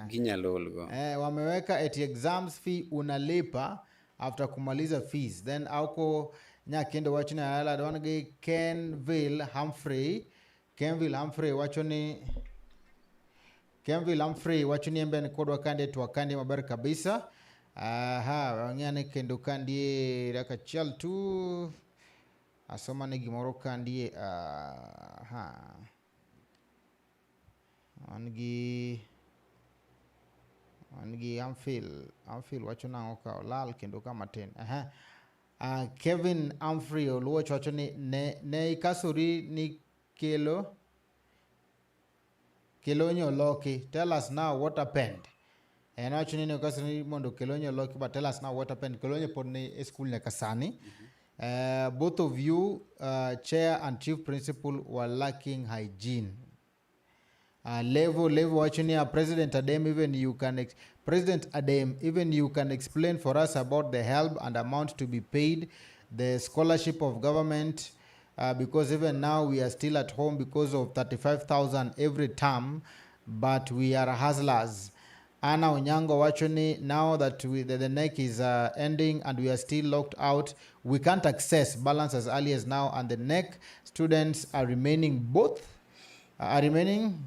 Ginyalo olgo. Wameweka eti exams fee unalipa after kumaliza fees. Then Auko Nyakendo wacho ni ayala. Wan gi Kenville Humphrey. Kenville Humphrey wacho ni Kenville Humphrey wacho ni embe ni kodwa kande twak kandi maber kabisa. Aha, wang'e kendo kandie dakika achiel tu asoma ne gimoro kandie. Aha. An gi an gi Amphil, Amphil wacho nang'o ka olal kendo ka matin. Aha. Kevin Humphrey Oluoch wacho ni ne ikasori ni kelo Kelonyo oloki. Tell us now what happened. En wacho ni ne okasori ni mondo Kelonyo oloki, but tell us now what happened. Kelonyo pod ni e school nyaka sani. Both of you, chair and chief principal, were lacking hygiene. Levo wacho ni President Adem, even you can President Adem, even you can explain for us about the help and amount to be paid, the scholarship of government, because even now we are still at home because of 35,000 every term, but we are hustlers. Anna Onyango wacho ni now that the NEC is ending and we are still locked out, we can't access balance as early as now, and the NEC students are remaining both, are remaining,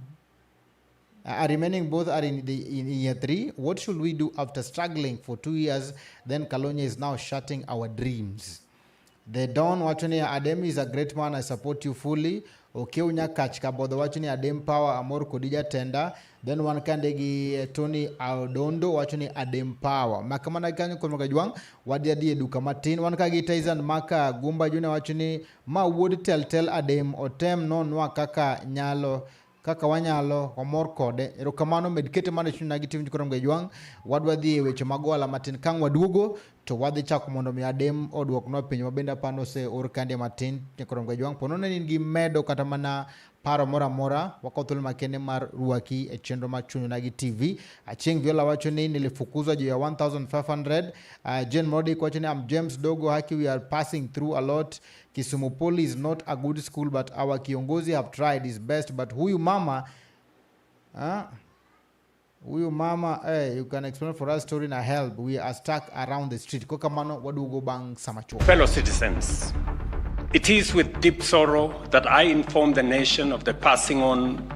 are remaining both are in the in year 3. What should we do after struggling for 2 years? Then Kalonya is now shutting our dreams. The Don wacho ni Adem is a great man, I support you fully. Okeu Nyakach Kabodho wacho ni Adem power, amor kodi jatenda. Then wan kande gi Tony Adondo wacho ni Adem power. Makamana kanyo kuom Kajwang' wadhi adhi e duka matin. Wan ka gi Tyson Maka Gumba Junior wacho ni ma wuod tel tel Adem otem nonwa kaka nyalo kaka wanyalo wamor kode. Erokamano med kete mana chuny nagi tim koro Kajwang'. Wadwa dhi e weche mag ohala matin kang' waduogo to wadhi chako mondo mi Adem oduoknwa penjo ma bende apano ose or kande matin koro Kajwang'. Po nono ni in gi medo kata mana paro moro amora, wakawo thuolo makende mar rwaki e chenro mar Chuny Onagi TV. Achieng' Viola wacho ni nilifukuzwa juu ya 1500. Jane Modic wacho ni I'm James Dogo Haki, we are passing through a lot. Kisumu Poly is not a good school, but our kiongozi have tried his best, but huyu mama, huyu mama, you can explain for us story na help. We are stuck around the street. Kwa kamano waduogo bang' sama chuok. Fellow citizens, it is with deep sorrow that I inform the nation of the passing on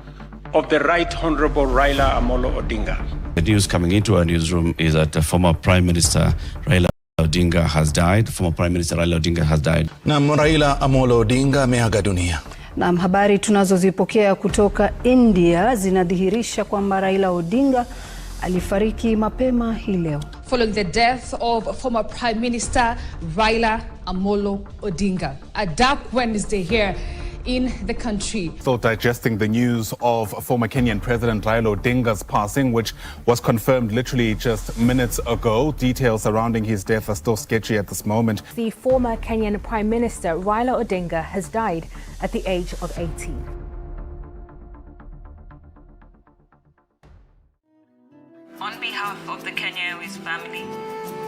of the Right Honorable Raila Amolo Odinga. The news coming into our newsroom is that the former Prime Minister Raila Odinga has died. Former Prime Minister Raila Odinga has died. Na Raila Amolo Odinga ameaga dunia. Na habari tunazozipokea kutoka India zinadhihirisha kwamba Raila Odinga alifariki mapema hii leo. Following the death of former Prime Minister Raila Amolo Odinga. A dark Wednesday here in the country. Still digesting the news of former Kenyan President Raila Odinga's passing, which was confirmed literally just minutes ago. Details surrounding his death are still sketchy at this moment. The former Kenyan Prime Minister Raila Odinga has died at the age of 80. On behalf of the Kenya Airways family,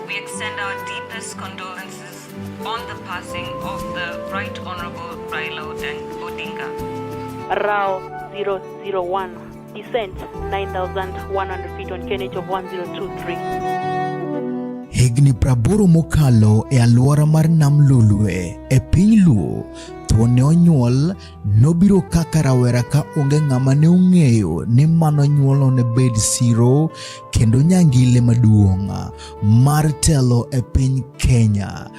we extend our deepest condolences on the passing of the Right Honorable Raila Odinga. RAO 001, descent 9,100 feet on KNH of 1023. Higni 80 mokalo e alwora mar Nam Lolwe e piny Luo, thuon ne onyuol nobiro kaka rawera ka onge ng'ama ne ong'eyo ni mano nyuolno ne bed siro kendo nyangile maduong' mar telo e piny Kenya.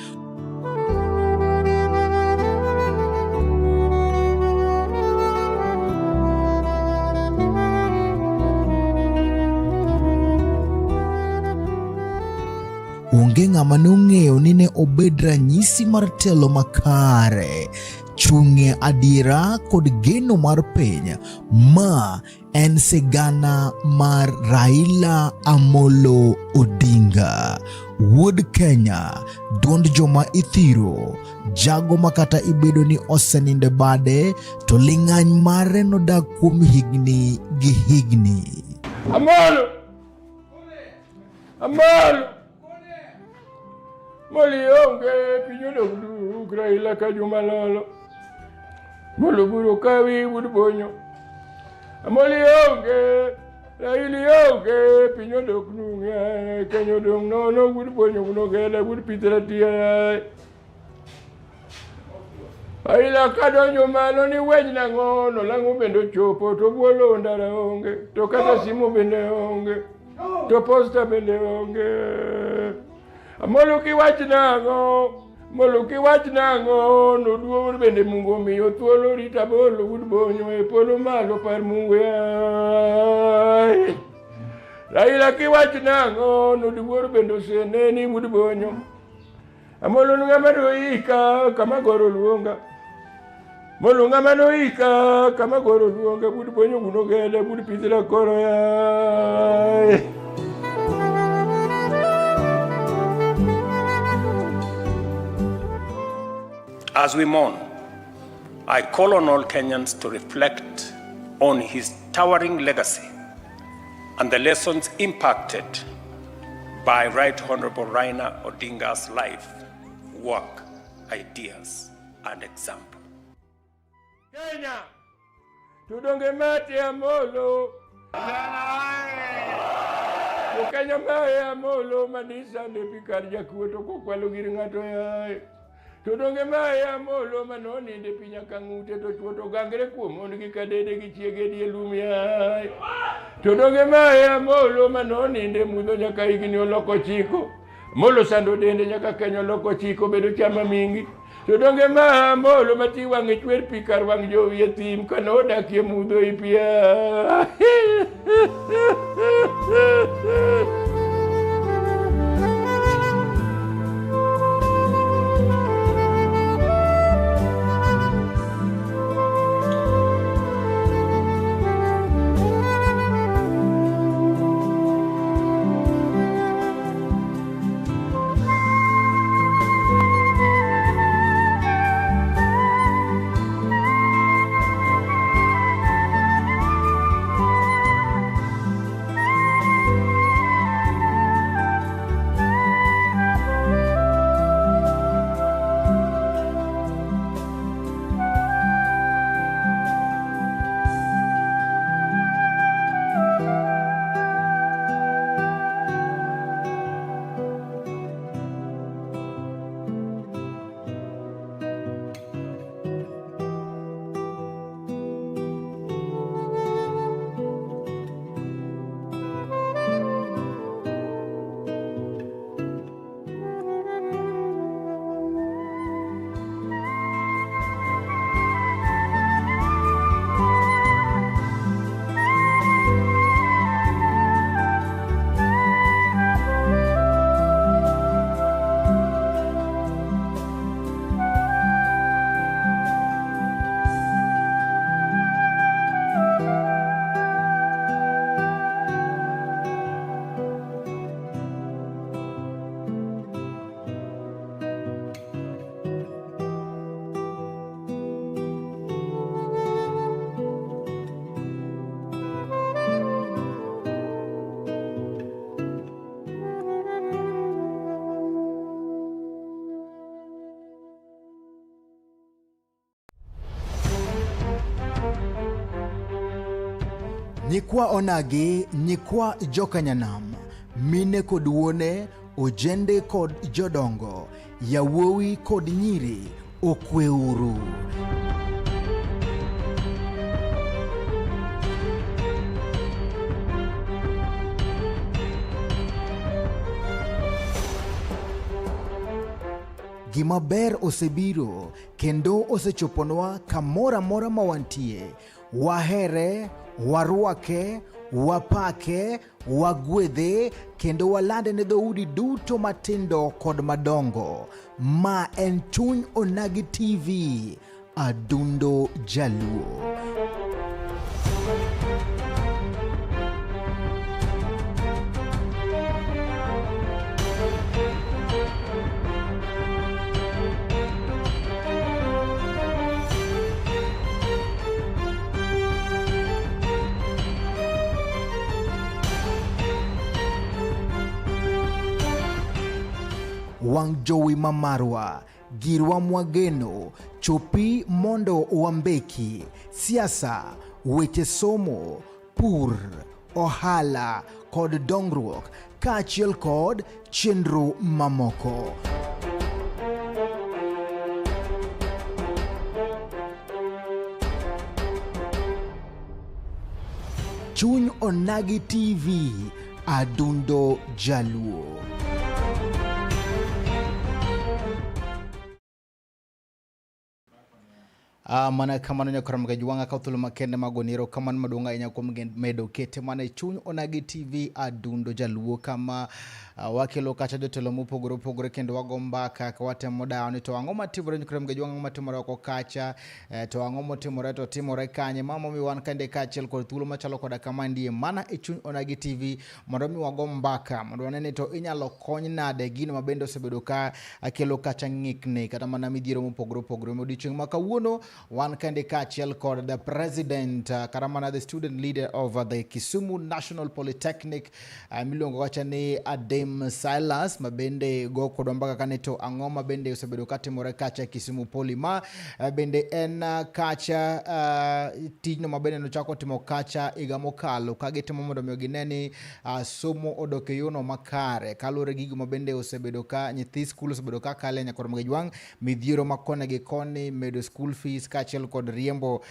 Onge ng'ama ne ong'eyo ni ne obed ranyisi mar telo makare, chung'e adiera kod geno mar piny. Ma en sigana mar Raila Amolo Odinga, wuod Kenya, duond joma ithiro, jago ma kata ibedo ni osenindo e bade, to ling'any mare nodak kuom higni gi higni. Amolo! Amolo! Moli onge piny odok duk Raila ka juma lolo. Molo buro kawi wuod bonyo. Amoli onge Raila onge piny odok nung Kenya odong nono wuod bonyo wuod wuod pithra tia. Raila kadonjo malo ni weny nang'o no lang'o bende ochopo to buolo ndara onge to kata simu bende onge to posta bende onge. Amolo kiwach nang'o? Amolo kiwach nang'o? Noduogo bende Mungu omiyo thuolo rita bolo wuod bonyo e polo malo par Mungu yaye. Raila kiwach nang'o? Nodiwuor bende oseneni wuod bonyo. Amolo ng'ama noika kama goro luonga. Molo ng'ama noika kama goro luonga bud bonyo guno gede bud pithla koro yaye. As we mourn, I call on all Kenyans to reflect on his towering legacy and the lessons impacted by Right Honorable Raila Odinga's life, work, ideas, and example. Kenya, tudonge mate Amolo. Jo Kenya mae Amolo manisa ne pikar jakuo to kokwalo gir ng'ato yaye. To donge mae Amolo manoninde piny nyaka ng'ute to chwo to gangre kuom mon gi kadede gi chiege die lum yaye. To donge mae Amolo manoninde mudho nyaka higni oloko chiko. Amolo sando dende nyaka Kenya oloko chiko bedo chama mingi. To donge ma Amolo mati wang'e chwer pi kar wang' jowi e thim kane odakie mudho i pi. Nyikwa onagi, nyikwa jokanyanam, mine kod wuone, ojende kod jodongo, yawuowi kod nyiri, okweuru. Gima ber osebiro kendo osechoponwa kamoro amora ma wantie. Wahere, warwake, wapake, wagwedhe kendo walande ne dhoudi duto matindo kod madongo. Ma en Chuny Onagi TV, Adundo Jaluo. Wang' jowi ma marwa, girwa mwageno, chopi mondo wambeki, siasa, weche somo, pur, ohala kod dongruok kaachiel kod chenro mamoko. Chuny Onagi TV, Adundo Jaluo. Mana kamano nyakora mga jwanga ka thuolo makende mag goni erokamano maduong' ahinya kuom medo kete mana e chuny Onagi TV Adundo Jaluo kama wakelo kacha jotelo mopogore opogore kendo wago mbaka ka watemo dawo ni to ang'o matimore nyakora mga jwanga, ang'o matimore oko kacha, to ang'o motimore to timore kanye. Ma momiyo wan kande kaachiel kod thuolo machalo koda kama ndie mana e chuny Onagi TV mondo mi wago mbaka mondo wane ni to inyalo kony nade gino ma bende osebedo ka kelo kacha ng'ikni kata mana midhiero mopogore opogore. Odiochieng' ma kawuono wan kande kaachiel kod the president, kata mana the student leader of the Kisumu National Polytechnic, miluongo kacha ni Adem Silas, ma bende go kodwa mbaka kane to ang'o ma bende osebedo katimore kacha Kisumu Poly ma bende en kacha tijno ma bende nochako timo kacha higa mokalo ka gitimo mondo mi gine ni somo odok e yono makare kaluwore gi gigo ma bende osebedo ka nyithi skul osebedo ka kale nyakor Magajwang' midhiero ma koni gi koni, medo school fees kaachiel kod riembo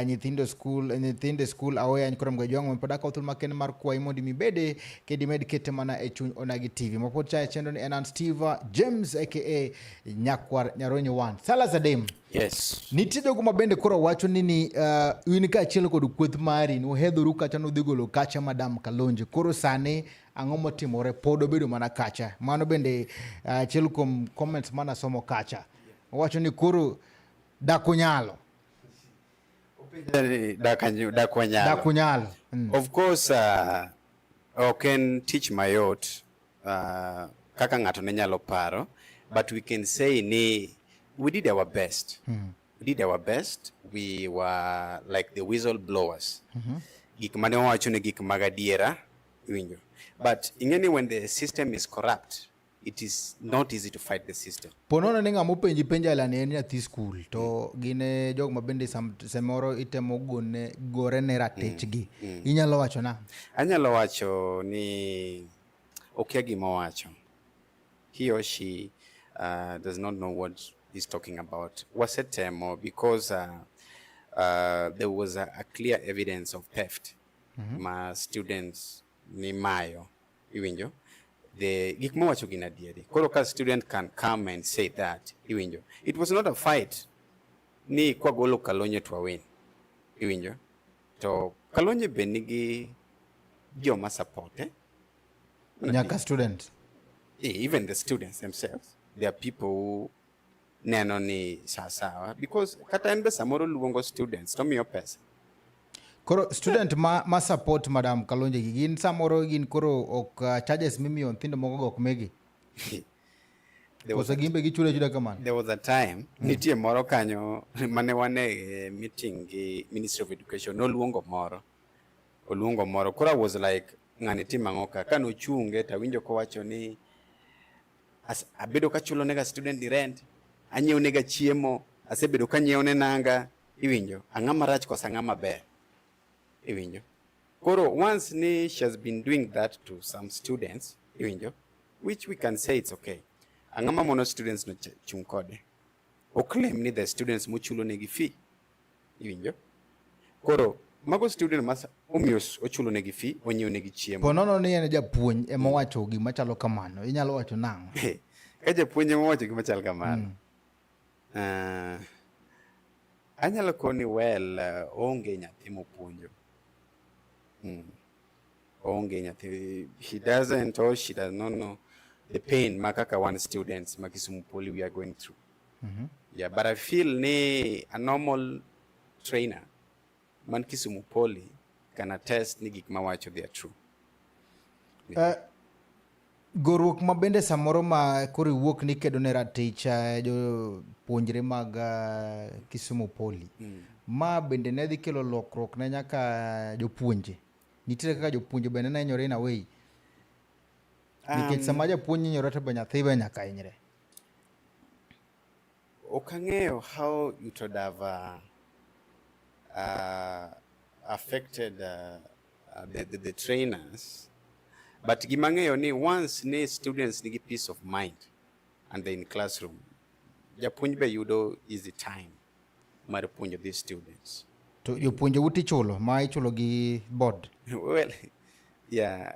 nyithindo skul, nyithindo e skul aoya. Nyakor Magajwang' pod akawo thuolo makende mar kwayi mondo mi ibede kendo imed kete mana e chuny Onagi TV mapod chaye chenro ni en an Steve James aka Nyakwar Nyaronyo 1 Silas Adem. Yes. Nitie jogo ma bende koro wacho ni in kaachiel kod kweth mari nuhedhoru kacha nudhi golo kacha Madam Kalonje. Koro sani ang'o motimore? Pod obedo mana kacha. Mano bende achiel kuom comments manasomo kacha. Owacho ni koro dak unyalo. Dak wanyalo. Dak unyalo. Of course, ok en tich mayot kaka ng'ato ne nyalo paro, but we can say ni we did our best. We did our best. We were like the whistle blowers. Gik mane wawacho ne gik mag adiera, iwinjo. But ing'e ni when the system is corrupt, it is not easy to fight the system. Ponono ni ng'ama openji penjo aila ni en nyathi skul to gin e jok ma bende samoro itemo gone gore ne ratichgi. Inyalo wacho nang'o? Anyalo wacho ni okia gima owacho. He or she does not know what he's talking about. Wasetemo because there was a clear evidence of theft ma students ni mayo, iwinjo. The gik mowacho gin adieri. Koro ka student can come and say that, iwinjo. It was not a fight ni kwagolo Kalonje to wawin, iwinjo. To Kalonje be nigi joma support, eh? Nyaka student. Even the students themselves, there are people who neno ni sawa because kata en be samoro luongo students to miyo pesa. Koro student ma support Madam Kalonje gi gin samoro gin koro ok charges mimiyo nyithindo moko go ok megi. There was Koso gin be gichulo achula kamano? There was a time nitie moro kanyo mane wan e meeting gi Ministry of Education, noluongo moro, oluongo moro. Koro I was like, ng'ani timo ang'o ka? Kanochunge tawinjo kowacho ni abedo kachulo nega student ni rent, anyiewo nega chiemo, asebedo kanyiewo ne nanga, iwinjo, ang'ama marach koso ang'ama ber, iwinjo. Koro once ni she has been doing that to some students, iwinjo, which we can say it's okay. Ang'ama mono students no chung kode? Oclaim ni the students mochulo negi fee, iwinjo. Koro mago student mas omiyo ochulo negi fee, onyiewo negi chiemo. Ponono ni en japuonj ema owacho gima chalo kamano, inyalo wacho nang'o? Ka japuonj ema owacho gima chal kamano, anyalo koni well, oonge nyathi mopuonjo. Oonge nyathi, he doesn't or she does not know the pain ma kaka wan students ma Kisumu Poly we are going through. Yeah, but I feel ni a normal trainer man Kisumu Poly can attest ni gik mawacho they are true. Goruok ma bende samoro ma koro iwuok ni kedo ne ratich jopuonjre mag Kisumu Poly. Ma bende ne dhi kelo lokruok ne nyaka jopuonje. Nitiere kaka jopuonje bende ne hinyore in a way. Nikech sama japuonj hinyore to be nyathi be nyaka hinyre. Ok ang'eyo how it would have affected the trainers, but gima ang'eyo ni once ni students nigi peace of mind and they're in classroom, japuonj be yudo easy time mar puonjo these students. To jopuonje uti ichulo ma ichulo gi board? Well, yeah,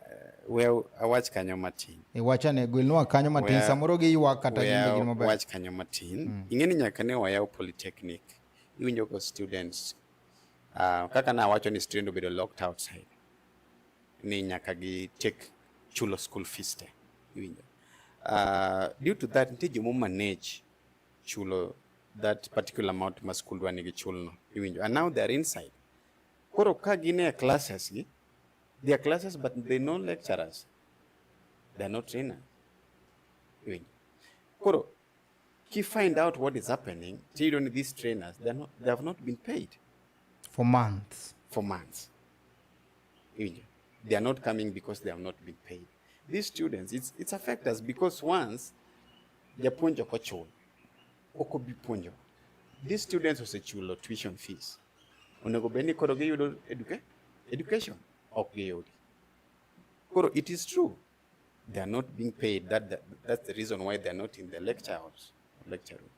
well, awach kanyo matin. Iwachane gwelnwa kanyo matin, samoro giywak kata gin be gin maber. Wach kanyo matin. Ing'e ni nyaka ne wayaw polytechnic. Iwinjo ko students kaka nawacho ni student obedo locked outside ni nyaka gitiek chulo school fees te. Iwinjo. Due to that nitie jomo manage chulo that particular amount ma school dwa ni gichulno. Iwinjo. And now they are inside. Koro ka gin e classes gi, they are classes but they no lecturers. They are not trainers. Iwinjo. Koro ki find out what is happening, tiyudo ni these trainers, they have not been paid. For months. For months. Iwinjo. They are not coming because they have not been paid. These students, it's affect us because once japuonj ok ochul, ok obi puonjo. These students osechulo tuition fees. Onego bed ni koro giyudo education, ok giyudi. Koro it is true, they are not being paid. That's the reason why they are not in the lecture halls, lecture room.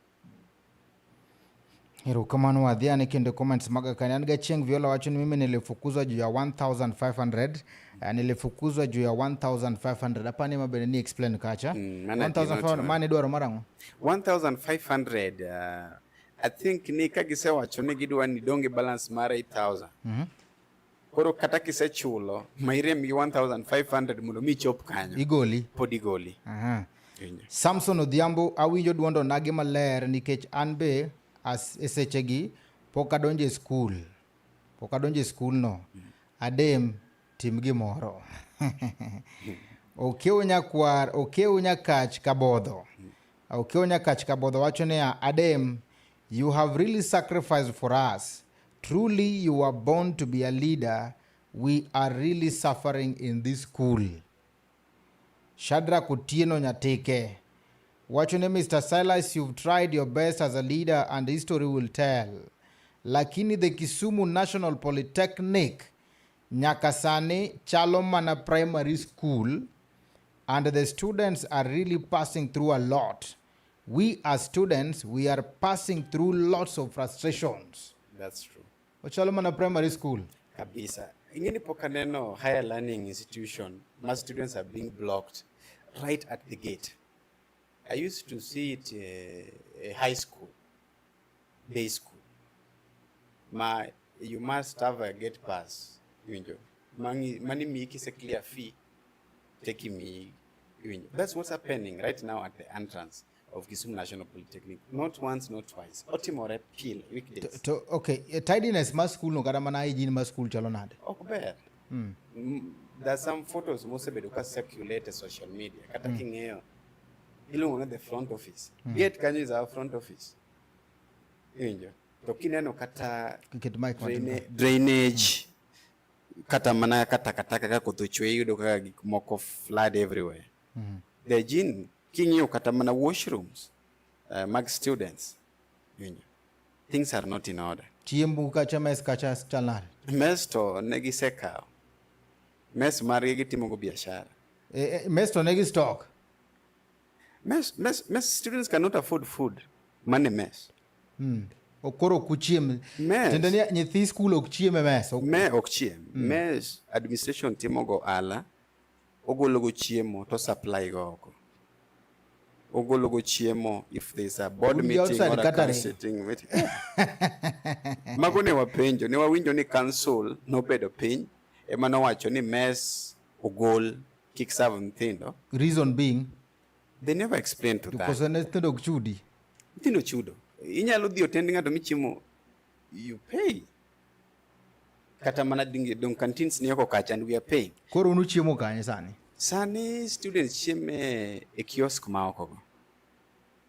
Erokamano wadhi ane kendo comments maga kani. An Gachieng Viola wacho ni mimi nilifukuzwa juu ya 1500. Nilifukuzwa juu ya 1500. Hapa ni mabende ni explain kacha. Mana 1500 mane dwaro marang'o? 1500 I think ni ka gisewacho ni gidwa ni donge balance mar 8000. Koro kata kisechulo ma irem gi 1500 mondo mi ichop kanyo. Igoli. Pod igoli. Aha. Samson Odhiambo awinjo duondo nagi maler nikech an be e sechegi pok adonjo e skul. Pok adonjo e skul no. Adem tim gimoro. Okew nyakwar, okew nyakach kabodho. Okew nyakach kabodho wacho niya, Adem, you have really sacrificed for us. Truly you were born to be a leader. We are really suffering in this school. Shadrack Otieno Nyatike wacho ni Mr. Silas, you've tried your best as a leader and history will tell. Lakini the Kisumu National Polytechnic nyaka sani chalo mana primary school and the students are really passing through a lot. We as students, we are passing through lots of frustrations. That's true. Ochalo mana primary school. Kabisa. Ingeni pok aneno higher learning institution, ma students are being blocked right at the gate. I used to see it high school, day school. Ma, you must have a gate pass. Iwinjo. Mangi, mani mi kise clear fee, taking me. Iwinjo. That's what's happening right now at the entrance of Kisumu National Polytechnic. Not once, not twice. Otimore pile, weekdays. To, okay, tidiness mar school no kata mana hygiene mar school chalo nade? Ok ber. There's some photos mosebedo ka circulate e social media. Kata king'iyo, iluongo ni the front office. Gate kanyo is our front office. Iwinjo. To kineno kata Ket mic matin. Drainage, kata mana ka takataka ka koth ochwe iyudo kaka gik moko flood everywhere. The hygiene, king'iyo kata mana washrooms mag students, iwinjo, things are not in order. Chiembu kacha mess kacha chal nade? Mess to ne gisekawo. Mess margi gitimogo biashara. Mess to negi stock? Mess students cannot afford food. Money mess. Koro ok uchiem. Mess. Tiende ni nyithi skul ok chiem e mess. Me ok chiem. Mess administration timogo ohala, ogologo chiemo to supply go oko. Ogologo chiemo if there is a board Un gi meeting outside or a catering. council meeting. Mago ne wapenjo, ne wawinjo ni council nobedo piny ema nowacho ni mess ogol kik serve nyithindo. Reason being? They never explained to that. Koso ne nyithindo ok chudi? Nyithindo chudo. Inyalo dhi otend ng'ato michiemo, you pay. Kata mana dong canteens ni oko kacha and we are paying. Koro unu chiemo kanye sani? Sani students chiemo e kiosk ma oko go.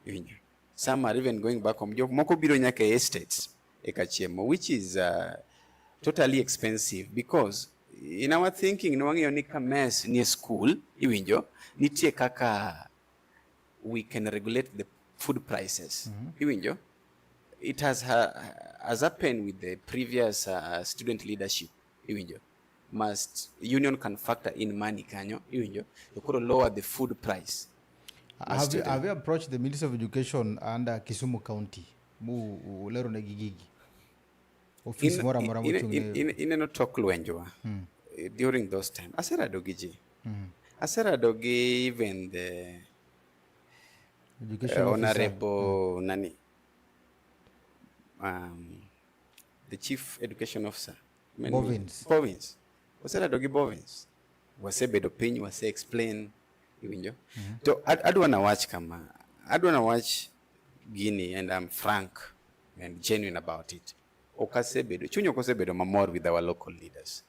Iwinjo. Some are even going back home. Jok moko biro nyaka e estates eka chiemo, which is totally expensive because in our thinking ne wang'eyo ni ka mess ni e school, iwinjo, nitie kaka we can regulate the food prices. Iwinjo? It has happened with the previous student leadership. Iwinjo? Must union can factor in money kanyo, iwinjo? To koro lower the food price. Have you approached the Ministry of Education under Kisumu County? Mu ulero ne gigi. Office mora mora mochung' ne Ineno tok lwenjwa. During those time. Aserado gi ji. Aserado gi even the Education officer. Honorable nani? the chief education officer. Bovins. Bovins. Waserado gi Bovins. Wasebedo piny, wase explain, iwinjo. To adwa nawach kama, adwa nawach gini and I'm frank and genuine about it. Ok asebedo, chuny ok osebedo mamor with our local leaders.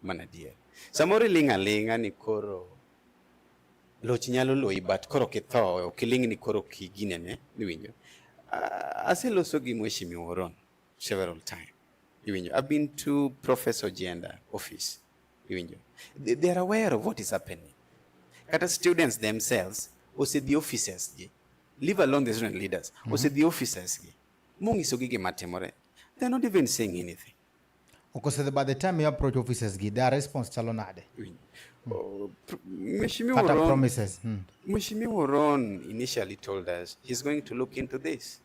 Mana adier. Samoro iling' aling'a ni koro loch nyalo loyi, but koro kitho ok iling' ni koro kiginene, iwinjo. Aseloso gi Mheshimiwa Oron several times. Iwinjo. I've been to Professor Jenda office. Iwinjo. They are aware of what is happening. Kata students themselves osedhi offices gi. Leave alone the student leaders. Osedhi offices gi. Monyisogi gima timore. They're not even saying anything. Okay, by the time you approach officers gi, their response chalo nade? Oh, Mheshimiwa Kata Oron, promises. Mheshimiwa Oron initially told us he's going to look into this.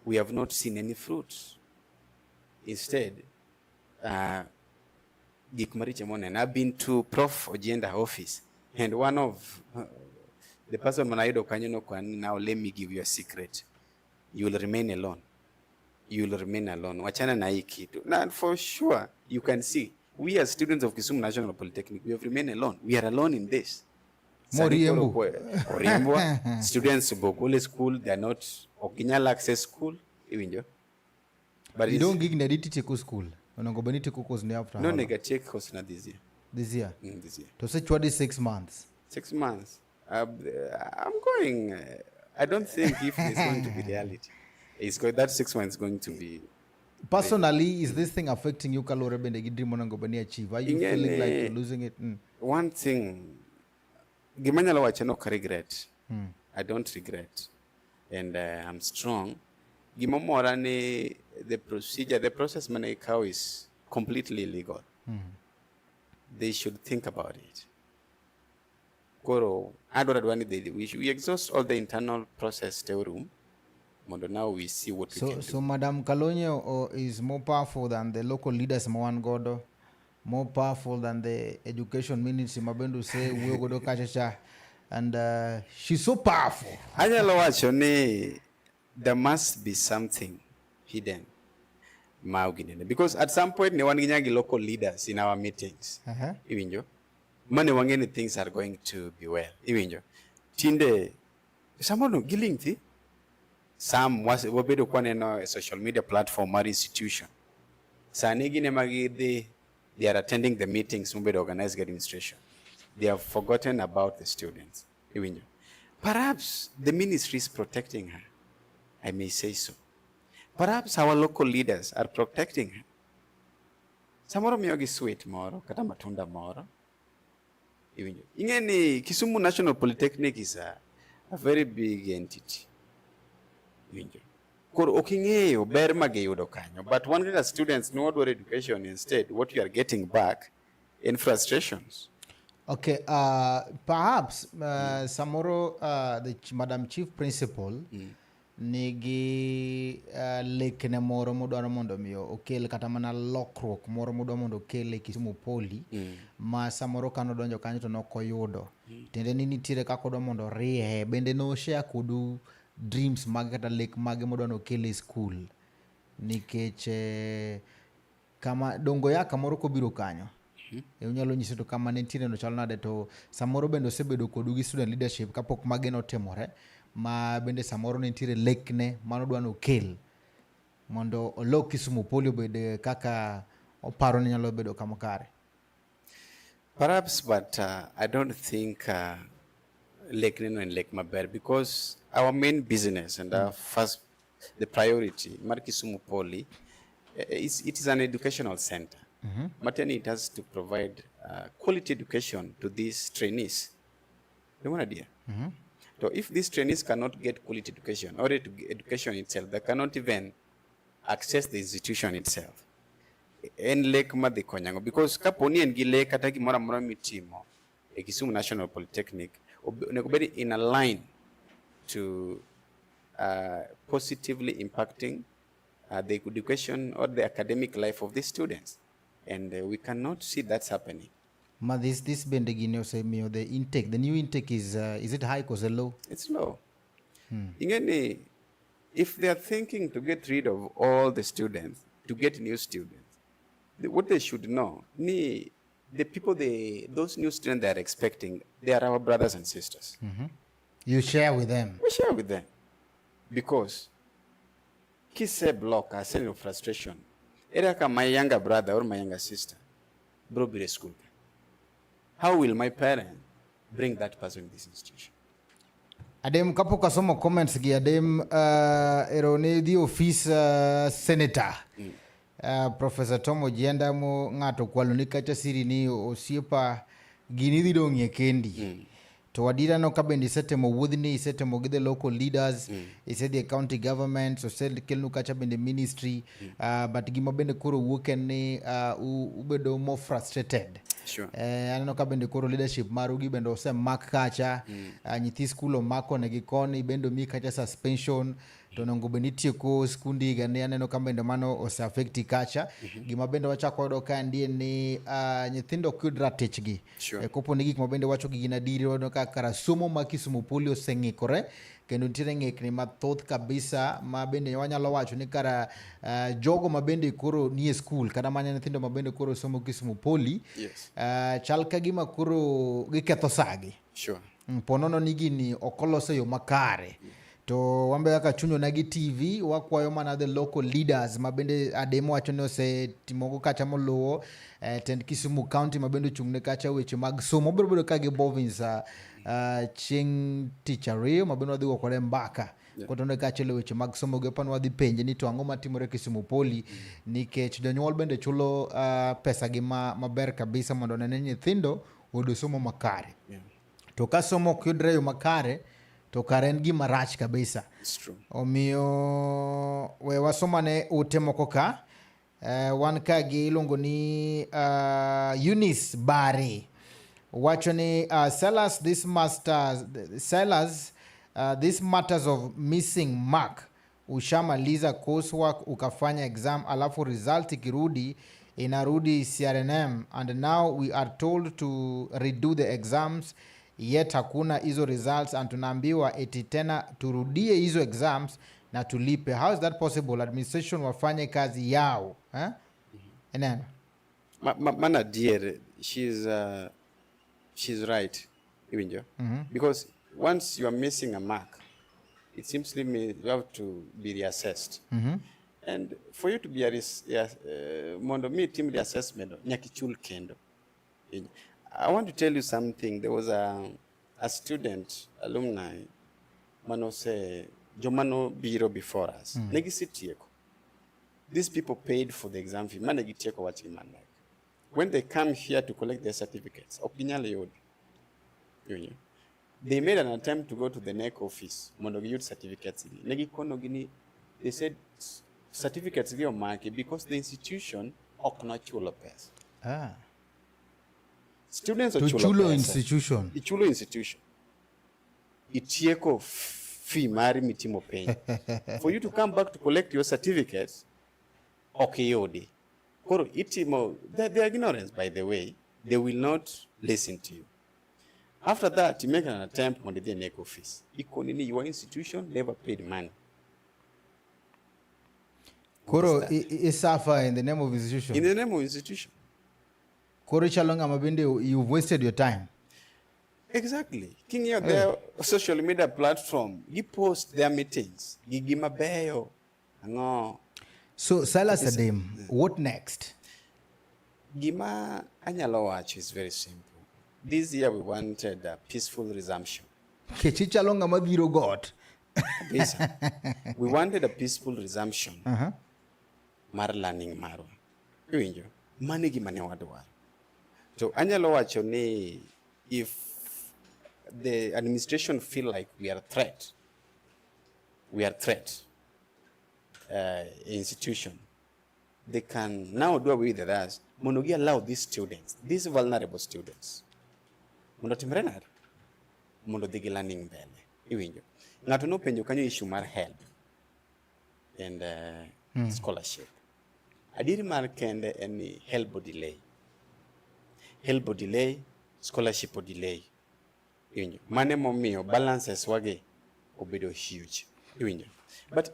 We have not seen any fruits. Instead, gik maricho moneno. I've been to Prof Ojienda office, and one of the person manayudo kanyo nokwana, now let me give you a secret. You will remain alone. You will remain alone. Wachana na hii kitu. Now, for sure, you can see, we as students of Kisumu National Polytechnic, we have remained alone. We are alone in this. Sani koro Moriembo. Oriembo. Students Bokole school, they are not ok ginyal access school. Iwinjo? But You it's- don't gig nedi titieko school. Onego bed ni itieko course ni after No, how long? nega take course na this year. This year. This year. To osechwadi 6 months. 6 months. I'm going. I don't think if it's going to be reality. It's going, that 6 months is going to be. Personally, is this thing affecting you kaluwore bende gi dream monego bed ni achieve? Are you feeling like you're losing it? One thing, gima anyalo wacho ni ok regret. I don't regret. And I'm strong. Gima mora ni the procedure, the process mane ikawo is completely illegal. They should think about it. Koro, adwaro adwa ni we exhaust all the internal process te room mondo now we see what we So, can do. so Madam Kalonyo is more powerful than the local leaders ma wan godo, more powerful than the education ministry ma bende use wuoyo godo kacha cha, and she's so powerful. Anyalo wacho ni there must be something hidden ma ok ginene because at some point ne wan gi nyaka gi local leaders in our meetings. Iwinjo? Mane wang'e ni things are going to be well. Iwinjo? Tinde samoro giling' thi. Some wabedo kwaneno e social media platform mar institution. Sani gin ema gidhi, they are attending the meetings mobedo organized gi administration. They have forgotten about the students. Iwinjo? Perhaps the ministry is protecting her. I may say so. Perhaps our local leaders are protecting her. Samoro miyogi sweet moro kata matunda moro. Iwinjo? Ing'e ni Kisumu National Polytechnic is a very big entity. Iwinjo? Koro ok ing'eyo ber ma giyudo kanyo. But wan kaka students ne wadwaro education, instead what you are getting back in frustrations. Okay, perhaps samoro the Madam Chief Principal nigi lekne moro modwaro mondo mi okel kata mana lokruok moro modwa mondo okel e Kisumu Poly ma samoro kanodonjo kanyo to nokoyudo. Tiende ni nitiere kaka odwa mondo orie bende no share kodu dreams mage kata lek mage modwa nokel e school nikech kama dongo ya kamoro kobiro kanyo unyalo nyise to kama nentiere no chal nade to samoro bende osebedo kodu gi student leadership kapok mage notimore ma bende samoro nentiere lekne manodwa nokel mondo olok Kisumu Poly obed kaka oparo ni nyalo bedo kama kare. Perhaps, but I don't think lek neno en lek maber because our main business and our first, the priority, mar Kisumu Poly, it is an educational center. Matiende it has to provide quality education to these trainees. You want idea? So if these trainees cannot get quality education or education itself, they cannot even access the institution itself. En lek madhi konyo because kapo ni en gi lek kata gimoro amora mitimo e Kisumu National Polytechnic onego bed in a line to positively impacting the education or the academic life of the students, and we cannot see that's happening. Ma this bende gini osemiyo the intake, the new intake is it high kose low? It's low. Ing'e ni If they are thinking to get rid of all the students, to get new students, what they should know, ni the people they, those new students they are expecting, they are our brothers and sisters. You share with them. We share with them. Because kise block a sense of frustration. Ere kaka my younger brother or my younger sister bro biro e school ka. How will my parent bring that person in this institution? Adem kapok asomo comments gi Adem ero ne dhi ofis senator Professor Tom Ojienda mo ng'ato okwalo ni kacha siri ni osiepa gini dhi dong'ie kendi. To adiera no ka bende isetemo wuodhni isetemo gi the local leaders isedhi e county governments osekelnu kacha bende ministry but gima bende koro wuok en ni ubedo more frustrated. Aneno ka bende koro leadership maru gi bende osemak kacha nyithi skul omak koni gi koni bende omi kacha suspension to onego bed ni itieko skundi higa ni aneno ka bende mano ose affecti kacha. Gima bende wachako wayudo kaendi en ni nyithindo ok yud ratichgi. Kopo ni gik ma bende wacho gi gin adieri wayudo ka kara somo ma Kisumu Poly oseng'ikore kendo nitiere ng'ikni mathoth kabisa ma bende wanyalo wacho ni kara jogo ma bende koro nie skul kata mana nyithindo ma bende koro somo Kisumu Poly chal ka gima koro giketho sagi. Po nono ni gini ok olos e yo makare. To wan be kaka chuny onagi TV wakwayo mana the local leaders ma bende Adem wacho ni osetimogo kacha moluwo tend Kisumu County ma bende ochung' ne kacha weche mag somo. Obiro bedo ka gi Bovins chieng' tich ariyo ma bende wadhi go kode mbaka. Kotenore kaachiel e weche mag somo gi apani wadhi penje ni to ang'o matimore Kisumu Poly nikech jonyuol bende chulo pesa gi maber kabisa mondo one ni nyithindo oyudo somo makare. To ka somo ok yudre e yo makare to kare en gima rach kabisa. It's true. Omiyo we wasomane ute moko ka. Wan ka gi iluongo ni Eunice Bare wacho ni sellers this masters sellers this matters of missing mark ushamaliza coursework ukafanya exam alafu result ikirudi inarudi CRNM and now we are told to redo the exams yet hakuna hizo results and tunaambiwa eti tena turudie hizo exams na tulipe. How is that possible? Administration wafanye kazi yao, eh? Eneno. Mana adier, she's right, iwinjo? Because once you are missing a mark, it seems to me you have to be reassessed. And for you to be a yes, mondo mi tim reassessment, nyaka ichul kendo. I want to tell you something. There was a student, alumni, manose, jomano biro before us. Ne gisetieko. These people paid for the exam fee. Mane gitieko wach gi manek. When they come here to collect their certificates, ok ginyal yudo. Iwinjo? They made an attempt to go to the KNEC office mondo giyud certificates gi. Ne gikonogi ni, they said certificates gi omaki because the institution ok nochulo pesa. Students To ochulo chulo pesa. Institution. Ichulo institution. Itieko fee mari mitimo penj. For you to come back to collect your certificates, ok iyudi. Koro itimo, they are ignorance, by the way. They will not listen to you. After that, you make an attempt mondo idhi e KNEC office. Ikoni ni your institution never paid money. Koro i suffer in the name of institution. In the name of institution. Koro ichalo ng'ama bende you've wasted your time. Exactly. King'iyo their social media platform, gi post their meetings, gigi mabeyo, ang'o. So Silas Adem, what next? Gima anyalo wacho is very simple. This year we wanted a peaceful resumption. Kech ichalo ng'ama dhiro got. Kabisa. We wanted a peaceful resumption mar learning marwa. Iwinjo? Mano e gima ne wadwaro. To anyalo wacho ni if the administration feel like we are threat institution, they can now do away with us mondo gi allow these students, these vulnerable students, mondo timre nade? Mondo dhi gi learning mbele. Iwinjo? Ng'ato nopenjo kanyo issue mar HELB and scholarship. Adieri mar kende en ni HELB o delay. HELB o delay, scholarship o delay. Iwinjo? Mano emomiyo balances wagi obedo huge. Iwinjo? But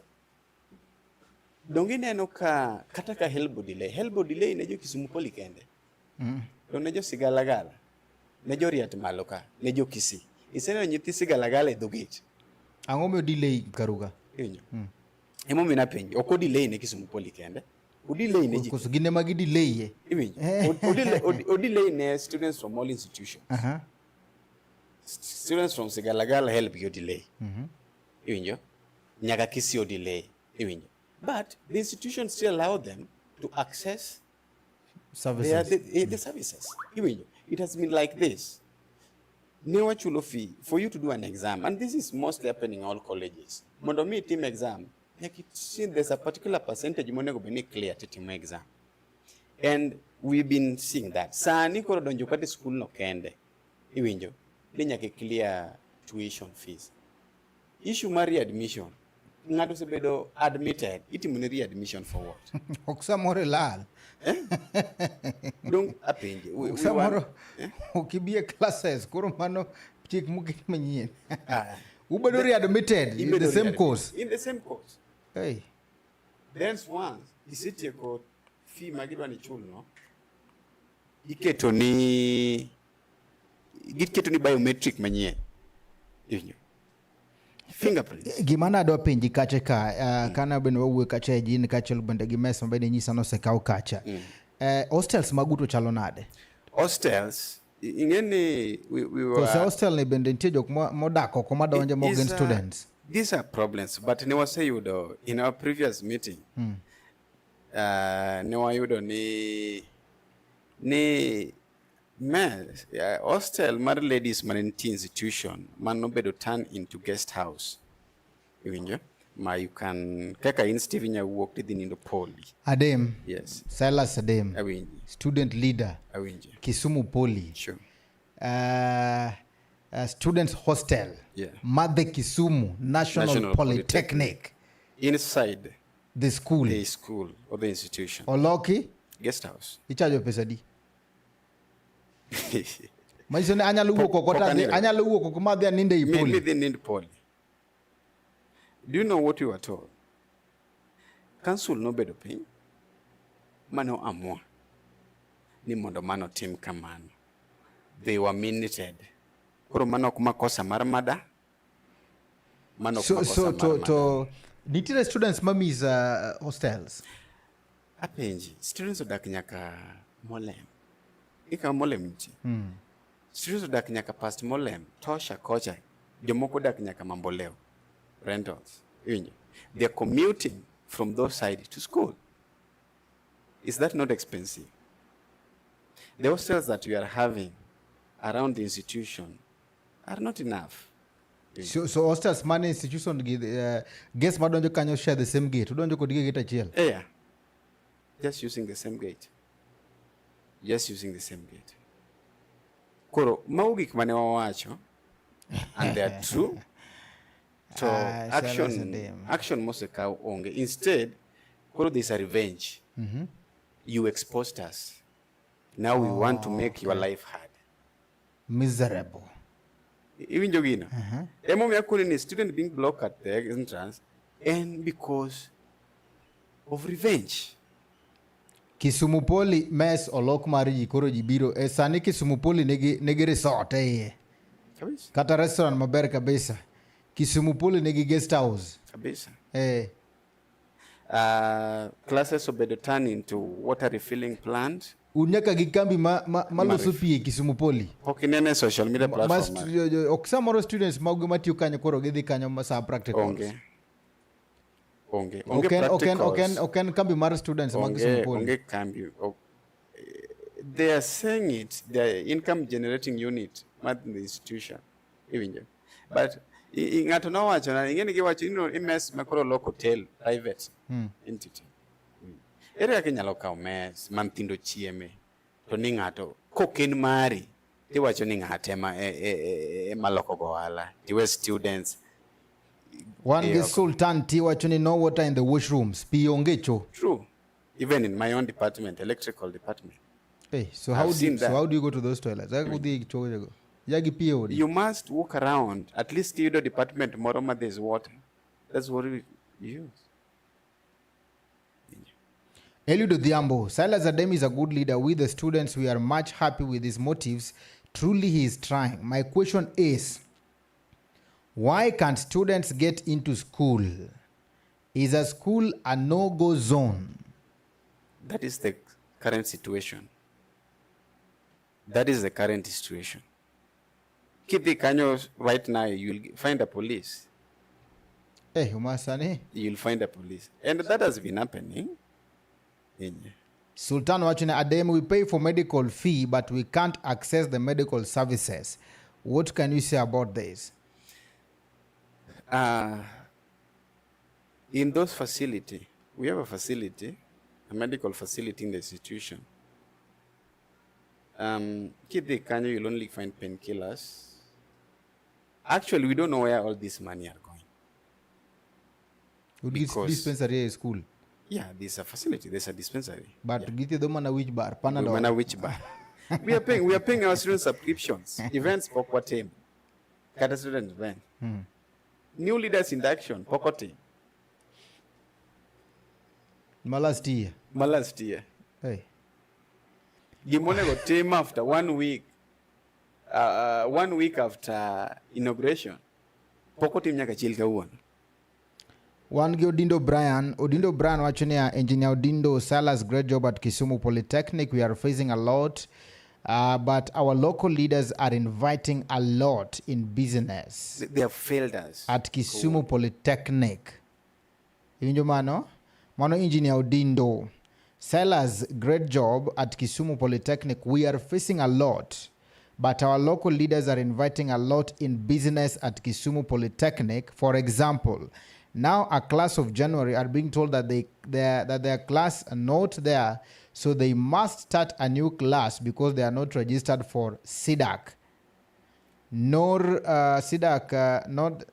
Donge ineno ka kata ka HELB delay, HELB delay ne jo Kisumu Poly kende. To ne jo Sigalagala, ne jo Riat malo ka, ne jo Kisii. Iseneno nyithi Sigalagala e dho gate. Ang'o miyo delay Karuga? Iwinjo? Emomiyo napenji, ok o delay ne Kisumu Poly kende. O delay ne ji. Koso gin ema gi delay ye. Iwinjo? O delay ne students from all institutions. Students from Sigalagala HELB gi o delay. Iwinjo? Nyaka Kisii o delay. Iwinjo? But the institution still allow them to access Services. The services. Iwinjo? It has been like this. Ne wachulo fee for you to do an exam, and this is mostly happening in all colleges. Mondo mi itim exam, nyaka see there's a particular percentage monego bed ni clear to timo exam. And we've been seeing that. Sani koro donjo kata e school no kende. Iwinjo? Ni nyaka clear tuition fees. Issue mar readmission. Ng'ato osebedo admitted, itimo ne readmission for what? Ok samoro ilal. Dong apenje. Ok samoro ok ibi e classes koro mano chik moket manyien. Ubedo readmitted in the same course. In the same course. Hey. Then once isetieko fee ma gidwa ni ichul no, iketo ni giketo ni biometric manyien. Iwinjo? Fingerprints. Gima nadwa penji kacha ka kana bende wawuoyo kacha e jin kaachiel bende gi mesa ma bende inyisa nosekaw kacha. Hostels maguto chalo nade? Hostels, ing'e ni we were Kose hostel ni bende nitie jok modak oko madonje mok gin students? These are problems, but ne waseyudo in our previous meeting. Ne wayudo ni mess, hostel mar ladies mane nitie institution manobedo turn into guest house. Iwinjo? Ma you can, kaka in Steve inya wuok tidhi nindo Poly. Adem. Yes. Silas Adem. Awinji. Student leader. Awinji. Kisumu Poly. Sure. Students hostel. Yeah. Madhe Kisumu National, National Polytechnic. Polytechnic. Inside the school. The school or the institution. Oloki. Guest house. Ichajo pesa di? Manyiso ni anyalo wuok oko Pok to adhi, aneno. anyalo wuok oko ma adhi anindo ei Poly. Mi dhi nind Poly. Do you know what you were told? Council nobedo piny mane oamua ni mondo mano tim kamano. They were minuted. Koro mano ok makosa mar mada. Mano ok makosa mar mada. To nitiere students ma miss hostels? Apenji, students odak nyaka Molem. Ikawo Molem nitie. Students odak nyaka past Molem, Tosha, kocha. Jomoko odak nyaka Mamboleo. Rentals. Iwinjo? They are commuting from those side to school. Is that not expensive? The hostels that we are having around the institution are not enough. So hostels man institution gi guests madonjo kanyo share the same gate. Udonjo kodgi e gate achiel. Yeah. Just using the same gate. Just using the same gate. Koro, mago gik mane wawacho, and they are true. To Shala action mosekaw onge. Instead, koro there's a revenge. You exposed us. Now we want to make your life hard. Miserable. Iwinjo gino? Emomiyo akoni ni student being blocked at the entrance and because of revenge. Kisumu Poly mess olok mar ji koro ji biro. Sani Kisumu Poly nigi resort e iye. Kabisa. Kata restaurant maber kabisa. Kisumu Poly nigi guest house. Kabisa. Classes obedo turn into water refilling plant. Un nyaka gi kambi maloso Marif. pi e Kisumu Poly. Ok inene social media platform. Ok samoro students mag matiyo kanyo koro gidhi kanyo ma sa practicals. Onge. Onge. Onge Ok practicals. en kambi mar students mag Onge, Kisumu Poly. onge kambi. They are saying it, the income generating unit mar the institution. Iwinjo. But ng'ato nowacho na, ing'e ni giwacho, i mess ma koro loko hotel private entity. Ere kaka inyalo kawo mess ma nyithindo chieme to ni ng'ato kok en mari tiwacho ni ng'ate ema loko go ohala tiwe students. Wan gi Iyo. Sultan T wacho ni no water in the washrooms, pi onge cho. True. Even in my own department, electrical department. Hey, so I've how do seen you, so that. how do you go to those toilets? Kaka udhi cho go? Yagi pi e odi. You must walk around. At least kiyudo department moro ma there's water. That's what we use. Eliud Odhiambo, Silas Ademi is a good leader. We the students, we are much happy with his motives. Truly he is trying. My question is, why can't students get into school? Is a school a no-go zone? That is the current situation. That is the current situation. Kidhi kanyo right now, you'll find a police. Eh, umasani. You'll find a police. And that has been happening. Inye. Sultan wacho ni Ademi, we pay for medical fee but we can't access the medical services. What can you say about this? In those facility, we have a facility, a medical facility in the institution. Kidhi kanyo, you'll only find painkillers. Actually, we don't know where all this money are going. Because dispensary e school. Yeah, there's a facility, there's a dispensary. But yeah. Githiedho mana wich bar, Panadol. Mana wich bar. We are paying our student subscriptions. Events pok watim. Kata student event. New leaders induction pok otim. Ma last year. Ma last year. Hey. Gimonego tim after 1 week. 1 week after inauguration. Pok otim nyaka chil kawuono. Wan gi Odindo Brian. Odindo Brian wacho niya, Engineer Odindo, Silas, great job at Kisumu Polytechnic. We are facing a lot, but our local leaders are inviting a lot in business. They have failed us. At Kisumu Polytechnic. Iwinjo mano? Mano Engineer Odindo. Silas, great job at Kisumu Polytechnic. We are facing a lot, but our local leaders are inviting a lot in business at Kisumu Polytechnic. For example, now a class of January are being told that that their class are not there, so they must start a new class because they are not registered for CDAC. Nor CDAC, not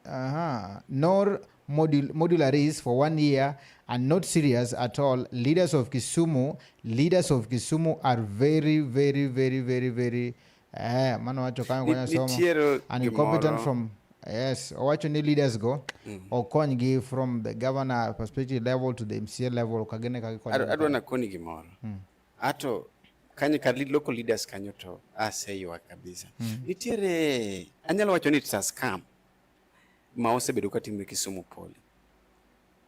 nor modularies for 1 year, and not serious at all. Leaders of Kisumu are very, very, very, very, very mano wacho kanyo konya somo and incompetent from. Yes, owacho ni leaders go okony gi from the governor perspective level to the MCA level kagene ka gikonyo. Adwa nakoni gimoro. Ato kanyo ka local leaders kanyo to aseywa kabisa. Nitiere anyalo wacho ni it's a scam ma osebedo ka timre Kisumu Poly.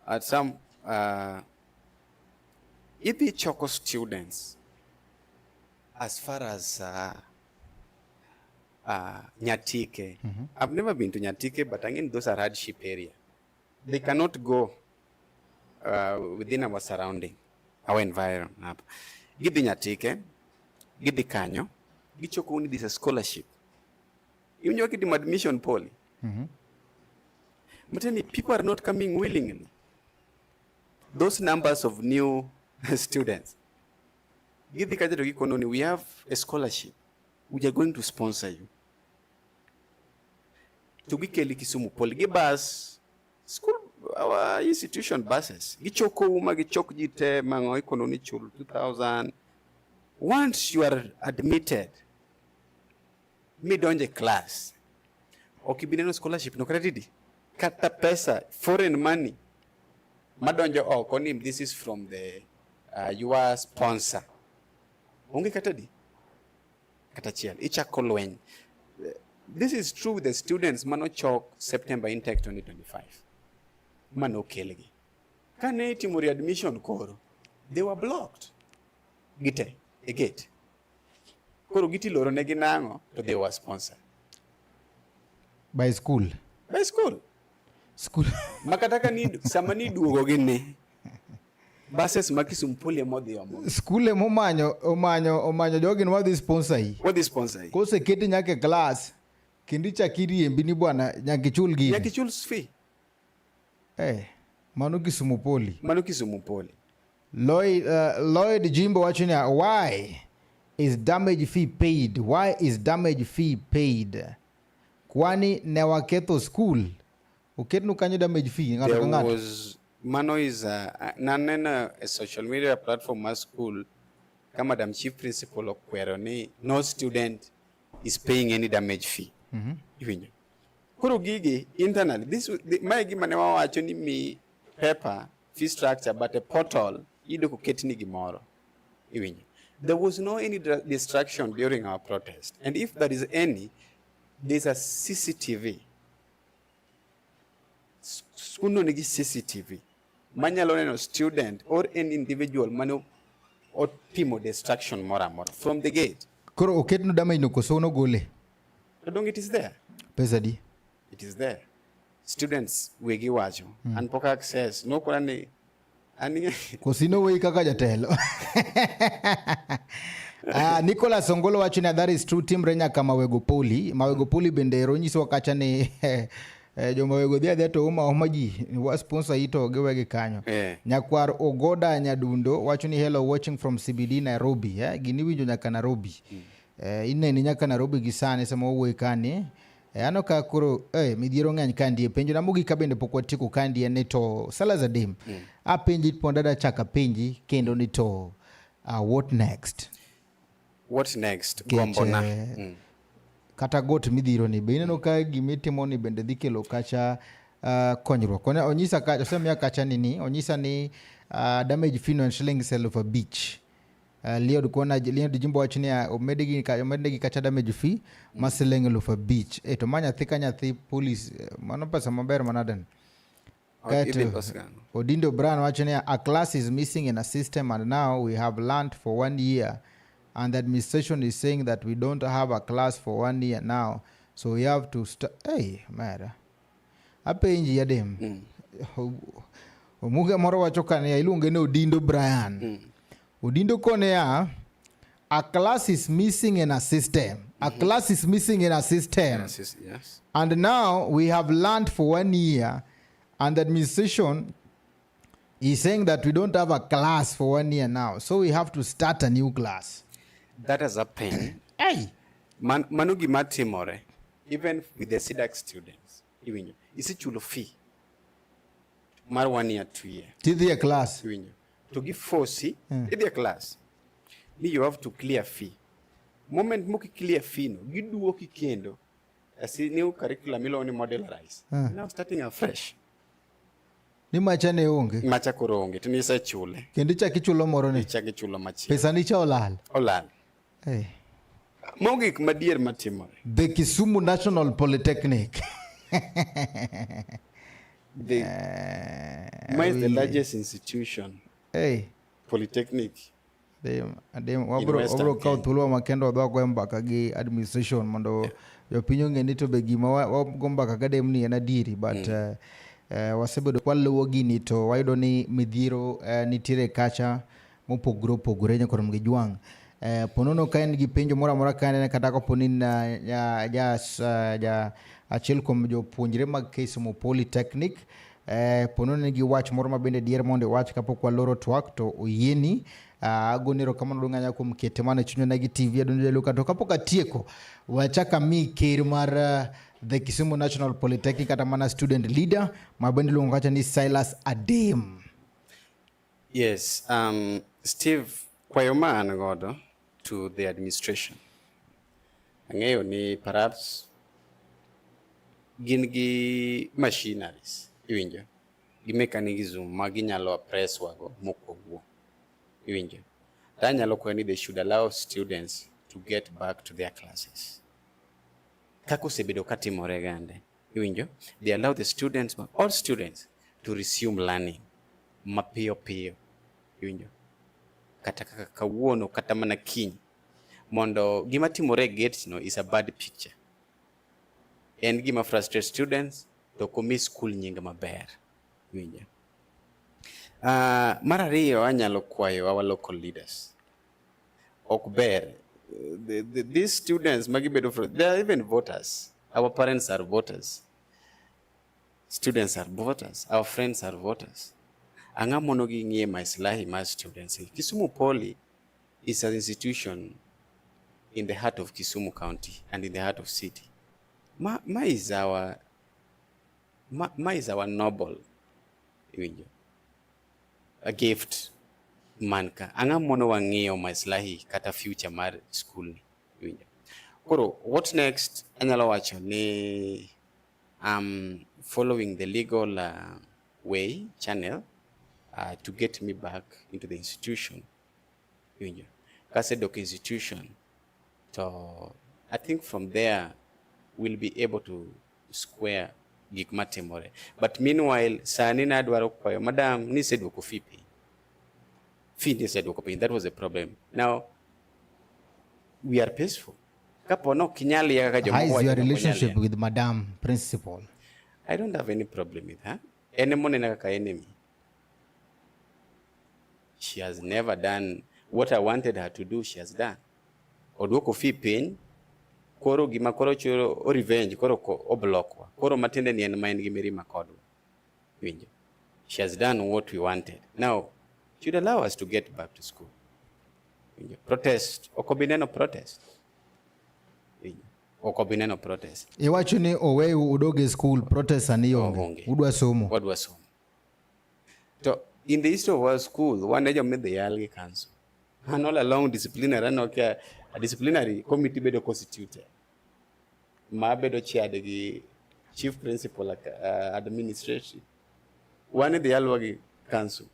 At some idhi choko students as far as Nyatike. I've never been to Nyatike, but again, those are hardship area. They cannot go within our surrounding, our environment. Gidhi Nyatike, gidhi kanyo, gichoko ni this a scholarship. Even you get admission poly. But then people are not coming willingly. Those numbers of new students. Gidhi kanyo to gikono ni we have a scholarship. We are going to sponsor you. To gikeli Kisumu Poly, gi bus, school, our institution buses. Gichoko uma, gichok ji te, mango ikono ni chul 2,000. Once you are admitted, midonje class. Okibineno scholarship no kata kata pesa, foreign money. Madonjo oko ni this is from the your sponsor. Onge kata di? Kata chiel. Ichako lweny. This is true with the students manochok September intake 2025. Mano kelgi. Kane itimo readmission koro, they were blocked. Gite, e gate. Koro giti loro negi nang'o, to they were sponsored. By school. By school. School. Makataka ni sama ni duogo gi ne. Buses ma Kisumu Poly modhi omo. School emomanyo omanyo jogi wadhi sponsor yi. Wadhi sponsor yi. Kose keti nyaka e class. Kendo ichak iriembi ni bwana nyaka ichul gini. Nyaka ichul fee. Eh, mano Kisumu Poly. Mano Kisumu Poly. Lloyd Jimbo wacho niya, why is damage fee paid? Why is damage fee paid? Kwani ne waketho school? Oketnu kanyo damage fee ng'ato ka ng'ato. Was mano is naneno a social media platform mar school ka Madam Chief Principal okwero ni no student is paying any damage fee. Iwinjo. Koro gigi internally this mae gima ne wawacho ni mi paper fee structure but a portal Iyudo koketni gimoro. Iwinjo. There was no any distraction during our protest. And if there is any, there's a CCTV. Skundno nigi CCTV manyalo neno student or any individual mane otimo distraction moro amora from the gate. Koro oketnu damage no koso nogole? To dong it is there. Pesa di? It is there. Students wegi wacho. An pok access. Nokona ni an Koso inoweyi kaka jatelo? Nicholas Ongolo wacho ni that is true, timre nyaka Mawego Poli. Mawego Poli bende ero nyisowa kacha ni jomawego dhi adhiya to uma uma ji wa sponsor yi to giwegi kanyo. Nyakwar Ogoda Nyadundo wacho ni hello, watching from CBD Nairobi. Gini winjo nyaka Nairobi. Ineni nyaka Nairobi gi sani sama wawuoyo kani. Ano ka koro midhiero ng'eny ka ndie. Penjo na mogik ka bende pok watieko ka ndie ni to Silas Adem. Apenji ponda da chaka penji kendo ni to what next? What next? Nikech, Gombona. Kata got midhiro ni be ineno ka gimitimo ni bende dhi kelo kacha konyruok. Onyisa kacha, osemiya kacha ni onyisa ni damage fee no en shillings 5,000. Leod kona, Leod Jimbo wacho ni omedgi kacha damage fee ma siling 5,000. To ma nyathi ka nyathi police, mano pesa maber manade no? Oh, Kaeto, idhi los gang'o? Odindo Brown wacho ni a class is missing in a system and now we have learned for 1 year and the administration is saying that we don't have a class for 1 year now, so we have to hey, mera. Apenji Adem. Omuga moro wacho ka ni iluonge ni Odindo Brian. Odindo kone ya, a class is missing in a system. A class is missing in a system. Yes, yes, yes. And now we have learned for 1 year and the administration is saying that we don't have a class for 1 year now. So we have to start a new class. That is a pain. Hey. Mano gima timore, even with the CDAC students, iwinjo, isichulo fee mar 1 year, 2 year. Tidhi e class. Iwinjo. To gi force, idhi e class. Ni you have to clear fee. Moment moki clear fee no, giduoki kendo. As new curriculum iluongo ni modularize. Now starting afresh. Ni macha ne onge. Macha koro onge, to nisechule. Kendo ichak ichulo moro ni. Ichak ichulo machielo. Pesa ni cha olal. Olal. Hey. Mogik madier matimore. The Kisumu National Polytechnic. Ma is the largest institution. Hey. Polytechnic. Adem, adem, In Western wabro kawo Kenya. thuolo ma kendo wadhi wagoyo mbaka gi administration mondo jopiny ong'e ni to be gima wago mbaka ga dem ni en adieri, but, wasebedo kwaluwo gini to wayudo ni midhiero nitiere kacha mopogore opogore nyaka rom gi jwang'. Ponono ka en gi penjo moro amora ka en kata kapo ni na, ja, ja, ja achiel kuom jopuonjre mag Kisumu Polytechnic, ponono nigi wach moro ma bende dier mondo iwach kapok waloro twak to oyieni. Agoni erokamano duong' ahinya kuom kete mano e chuny Onagi TV adonjo jaluo ka. To kapok atieko, wachak ami ker mar the Kisumu National Polytechnic kata mana student leader ma bende iluongo kacha ni Silas Adem. Yes, Steve, kwayo ma an godo to the administration. Ang'eyo ni perhaps gin gi machineries, iwinjo, gi mechanism ma ginyalo oppress wago mok wawuo, iwinjo. To anyalo kwayo ni they should allow students to get back to their classes. Kaka osebedo katimore gande, iwinjo, they allow the students, all students, to resume learning mapiyo piyo, iwinjo. Kata kaka kawuono, kata mana kiny, mondo gima timore e gates no is a bad picture. En gima frustrate students, to ok omi school nying maber, iwinjo. Mar ariyo anyalo kwayo our local leaders. Ok ber. These students magibedo they are even voters. Our parents are voters. Students are voters. Our friends are voters. Ang'o mono ging'iye maslahi mar students? Kisumu Poly is an institution in the heart of Kisumu County and in the heart of city. Ma is our, ma, ma is our noble, iwinjo, a gift man ka. Ang'o mono wang'iyo maslahi kata future mar school ni, iwinjo. Koro, what next? Anyalo wacho ni following the legal way channel. to get me back into the institution. Iwinjo? Kasedok institution, to I think from there we'll be able to square gik matimore. But meanwhile, sani nadwaro kwayo madam ni iseduoko fee piny. Fee ni iseduoko piny. That was the problem. Now, we are peaceful. Kapo no ok inyal ya kaka How jomoko is wacho your ni ok onyal relationship ya. with Madam Principal? I don't have any problem with her. En emonena kaka enemy. She has never done what I wanted her to do, she has done. Oduoko fee piny, koro gima koro chulo o revenge, koro o block wa. Koro matiende ni en ma en gi mirima kodwa. Iwinjo? She has done what we wanted. Now, she should allow us to get back to school. Iwinjo? Protest. Ok obi neno protest. Iwinjo? Ok obi neno protest. Iwacho ni oweyu udog e school, protest sani onge. Onge. Udwa somo. Wadwa somo. To in the history of our school, wan e joma idhi yal gi council. And all along disciplinary, aneno ka a disciplinary committee bedo constituted. Ma bedo chaired gi chief principal administration. Wan idhi yalwa gi council.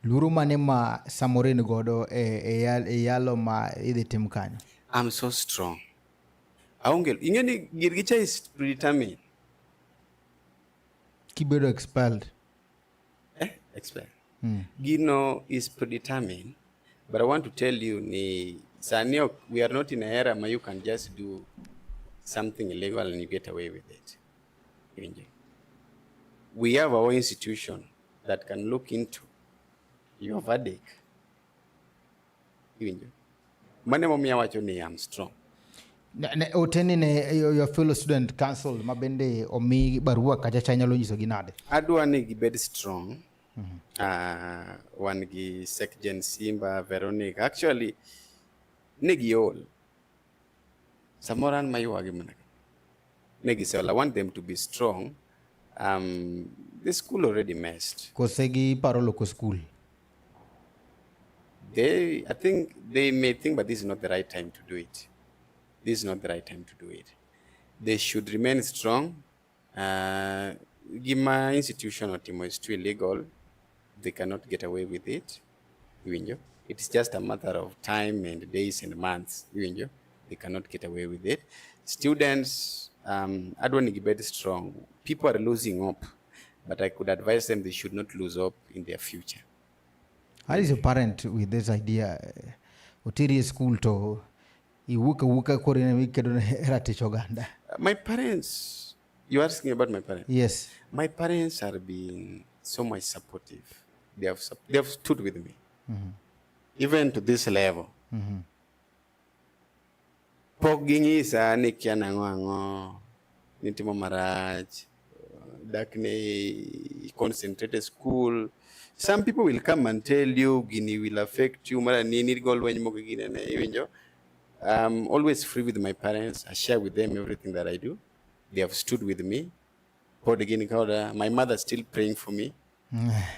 Luoro mane ma samoro in godo e yalo ma idhi tim kanyo? I'm so strong. Aonge, ing'e ni girgi cha is predetermined. Kibedo expelled. Eh? Expelled. Gino is predetermined. But I want to tell you ni sani we are not in an era where you can just do something illegal and you get away with it. Iwinjo? We have our institution that can look into your verdict. Iwinjo? Mano emomiyo awacho ni I'm strong. Oteni ne your fellow student council ma bende omi barua kacha cha inyalo nyisogi nade? Adwa ni gibed strong. Wan gi Sekjen Simba, Veronica. Actually, ne giol. Samoro an maywagi mana ka. Ne giseol. I want them to be strong. The school already messed. Kose giparo loko school? I think they may think, but this is not the right time to do it. This is not the right time to do it. They should remain strong. Gima institution otimo is too illegal. They cannot get away with it. Iwinjo? It's just a matter of time and days and months. Iwinjo? They cannot get away with it. Students, adwa ni gibed strong. People are losing hope, but I could advise them they should not lose hope in their future. How is your parent with this idea? Oteri e school to iwuok awuoka koro in ema ikedo ne ratich oganda. My parents, you asking about my parents? Yes. My parents are being so much supportive. They have stood with me, even to this level. Pok ging'isa ni kia nang'o ang'o, nitimo marach, dak ne concentrate e school. Some people will come and tell you gini will affect you, mara nini go lweny moko ginene, iwinjo? I'm always free with my parents. I share with them everything that I do. They have stood with me. Pod gin koda. My mother still praying for me.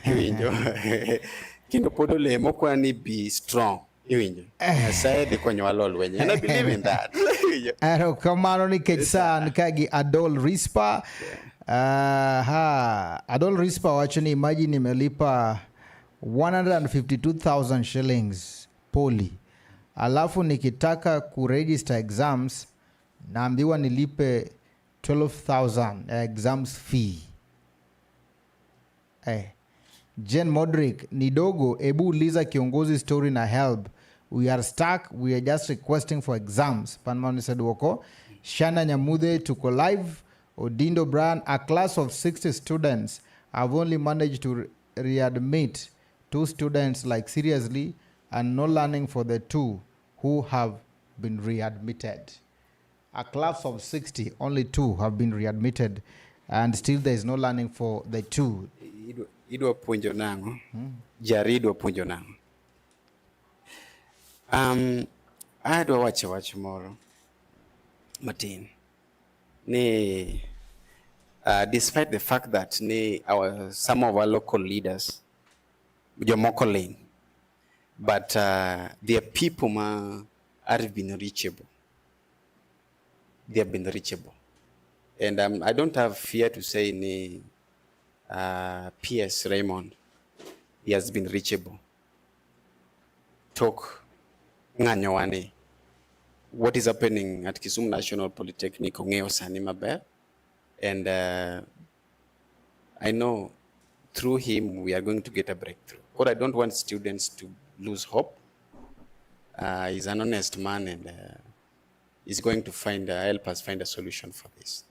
Iwinjo? Kendo pod olemo kwa ni be strong. Iwinjo? Nyasaye dhi konyowa lo lweny. And I believe in that. Iwinjo? Erokamano nikech sa an ka gi Adol Rispa. Aha. Adol Rispa wacho ni imagine nimelipa 152,000 shillings poli, alafu nikitaka kuregister exams naambiwa nilipe 12,000 exams fee. Jen Modric ni dogo, ebu uliza kiongozi story na help. We are stuck, we are just requesting for exams. Panmani Saduoko. Shana Nyamude tuko live. Odindo Brian, a class of 60 students have only managed to readmit 2 students, like seriously, and no learning for the 2 who have been readmitted. A class of 60, only 2 have been readmitted, and still there is no learning for the 2. Idwa puonjo nang'o? Jari idwa puonjo nang'o? Adwa wacho wach moro matin ni despite the fact that ni our some of our local leaders jomoko ling, but there are people ma have been reachable. They have been reachable, and I don't have fear to say ni PS Raymond. He has been reachable. Tok ng'anyo wani. What is happening at Kisumu National Polytechnic ong'eyo sani maber. And I know through him we are going to get a breakthrough. But I don't want students to lose hope. He's an honest man and he's going to find help us find a solution for this.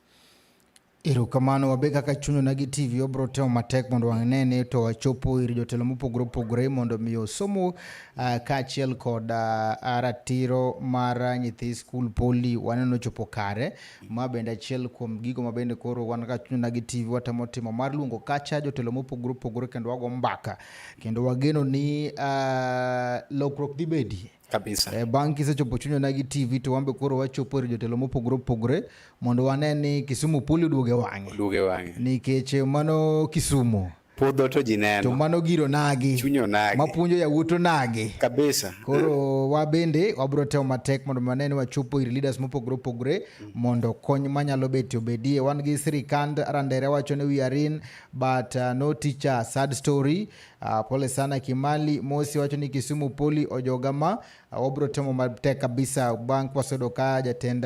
Erokamano wabe kaka Chuny Onagi TV obro temo matek mondo wane ni to wachopo ir jotelo mopogore opogore mondo mi somo kaachiel kod ratiro mar nyithi skul poli waneno chopo kare. Ma bende achiel kuom gigo ma bende koro wan kaka Chuny Onagi TV watemo timo mar luongo kacha jotelo mopogore opogore kendo wago mbaka kendo wageno ni lokruok dhi bedie. Kabisa. Bang' kisechopo Chuny Onagi TV to wan be koro wachopo ir jotelo mopogore opogore mondo wane ni Kisumu Poli oduogo e wang'e. Oduogo e wang'e. Nikech mano Kisumu. Podho to ji neno. To mano gir onagi. Chuny onagi. Mapuonjo yawuot onagi. Kabisa. Koro wabende wabro temo matek mondo wane ni wachopo ir leaders mopogore opogore mondo kony manyalo betie obedie. Wan gi sirikand Randere wacho ni we are in but no teacher, sad story. Pole sana Kimali Mosi wacho ni Kisumu Poli ojoga ma wabro temo matek kabisa bang' kwaseyudo ka jatend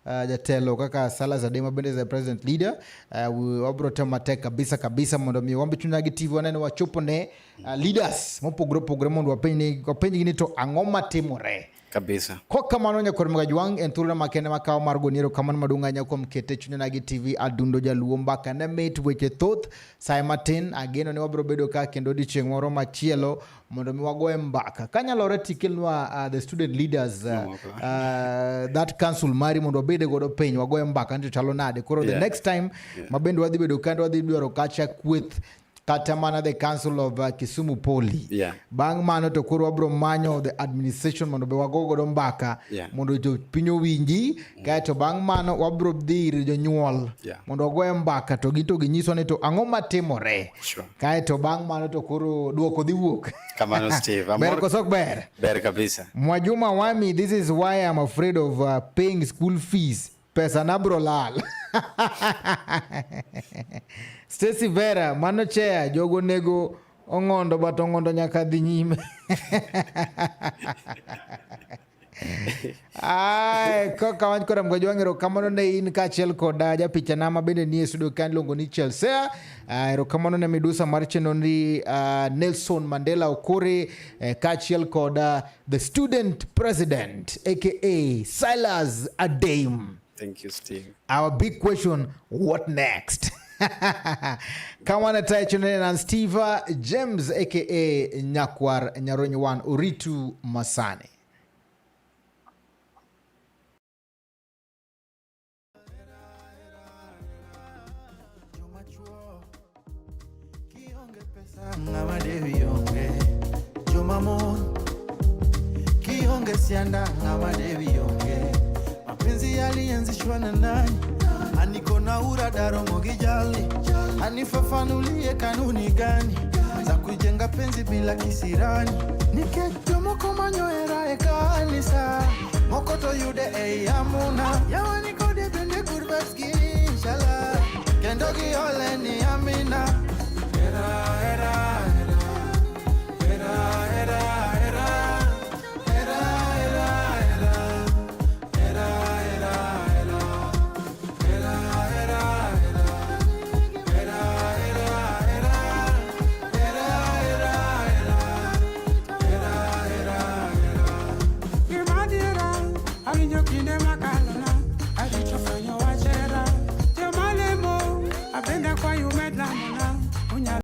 jatelo kaka Salas Adema bende is the president leader. Wabro temo matek kabisa kabisa mondo mi wambe Chuny Onagi TV wane ni wachopo ne leaders mopogore opogore mondo wapenjgi ni to ang'o matimore. Kabisa. Kokamano nyakwar Mgajwang' en thuolo makende makawo mar goni erokamano maduong' ahinya kuom kete Chuny Onagi TV adundo jaluo mbaka ne mit weche thoth saye matin ageno ni wabiro bedo ka kendo odiochieng' moro machielo mondo mi wagoye mbaka kanyalore tikelnwa the student leaders that council mari mondo wabede godo piny wagoye mbaka ni to chalo nade koro the next time mabende wadhi bedo kando wadhi dwaro kacha kweth kata mana the council of Kisumu Poli. Bang' mano to koro wabro manyo the administration mondo be wago godo mbaka mondo jopiny owinji. Kaeto bang' mano wabro dhi ir jonyuol mondo wagoye mbaka to gin to ginyiswa ni to ang'o matimore. Kaeto bang' mano to koro duoko dhi wuok. Kamano Steve. Ber koso ok ber? Ber kabisa. Mwajuma Wami, this is why I'm afraid of paying school fees. Pesa na bro lal. Stacy Vera, mano chair, jogo nego ong'ondo but ong'ondo nyaka dhi nyime. Ai, kaka wach kora Mgajwang' erokamano ne in kaachiel kod japichana ma bende nie studio ka iluongo ni Chelsea. Erokamano ne midusa mar chenro ni Nelson Mandela Okore kaachiel kod the student president aka Silas Adeim. Thank you, Steve. Our big question, what next? Kamwana tayo chenro na Steve James aka Nyakwar Nyaronyi 1 Oritu Masane. Kionge sianda ngama dewi yonge. Mapenzi yalianzishwa na nani? Aniko na uradaro mogijali. Anifafanulie kanuni gani za kujenga penzi bila kisirani. Niketo moko manyoera e kanisa. Moko to yude e amuna. Yawa niko de bende good vibes gi inshallah. Kendo gi ole ni amina. Era, era, era. Era, era, era. Era, era, era. Era, era, era. Era, era, era. Era, era, era. Era, era, era. Era, era, era. Gimadiera, awinjo kinde makalona, arito fwenyo wach hera. Joma lemo, abende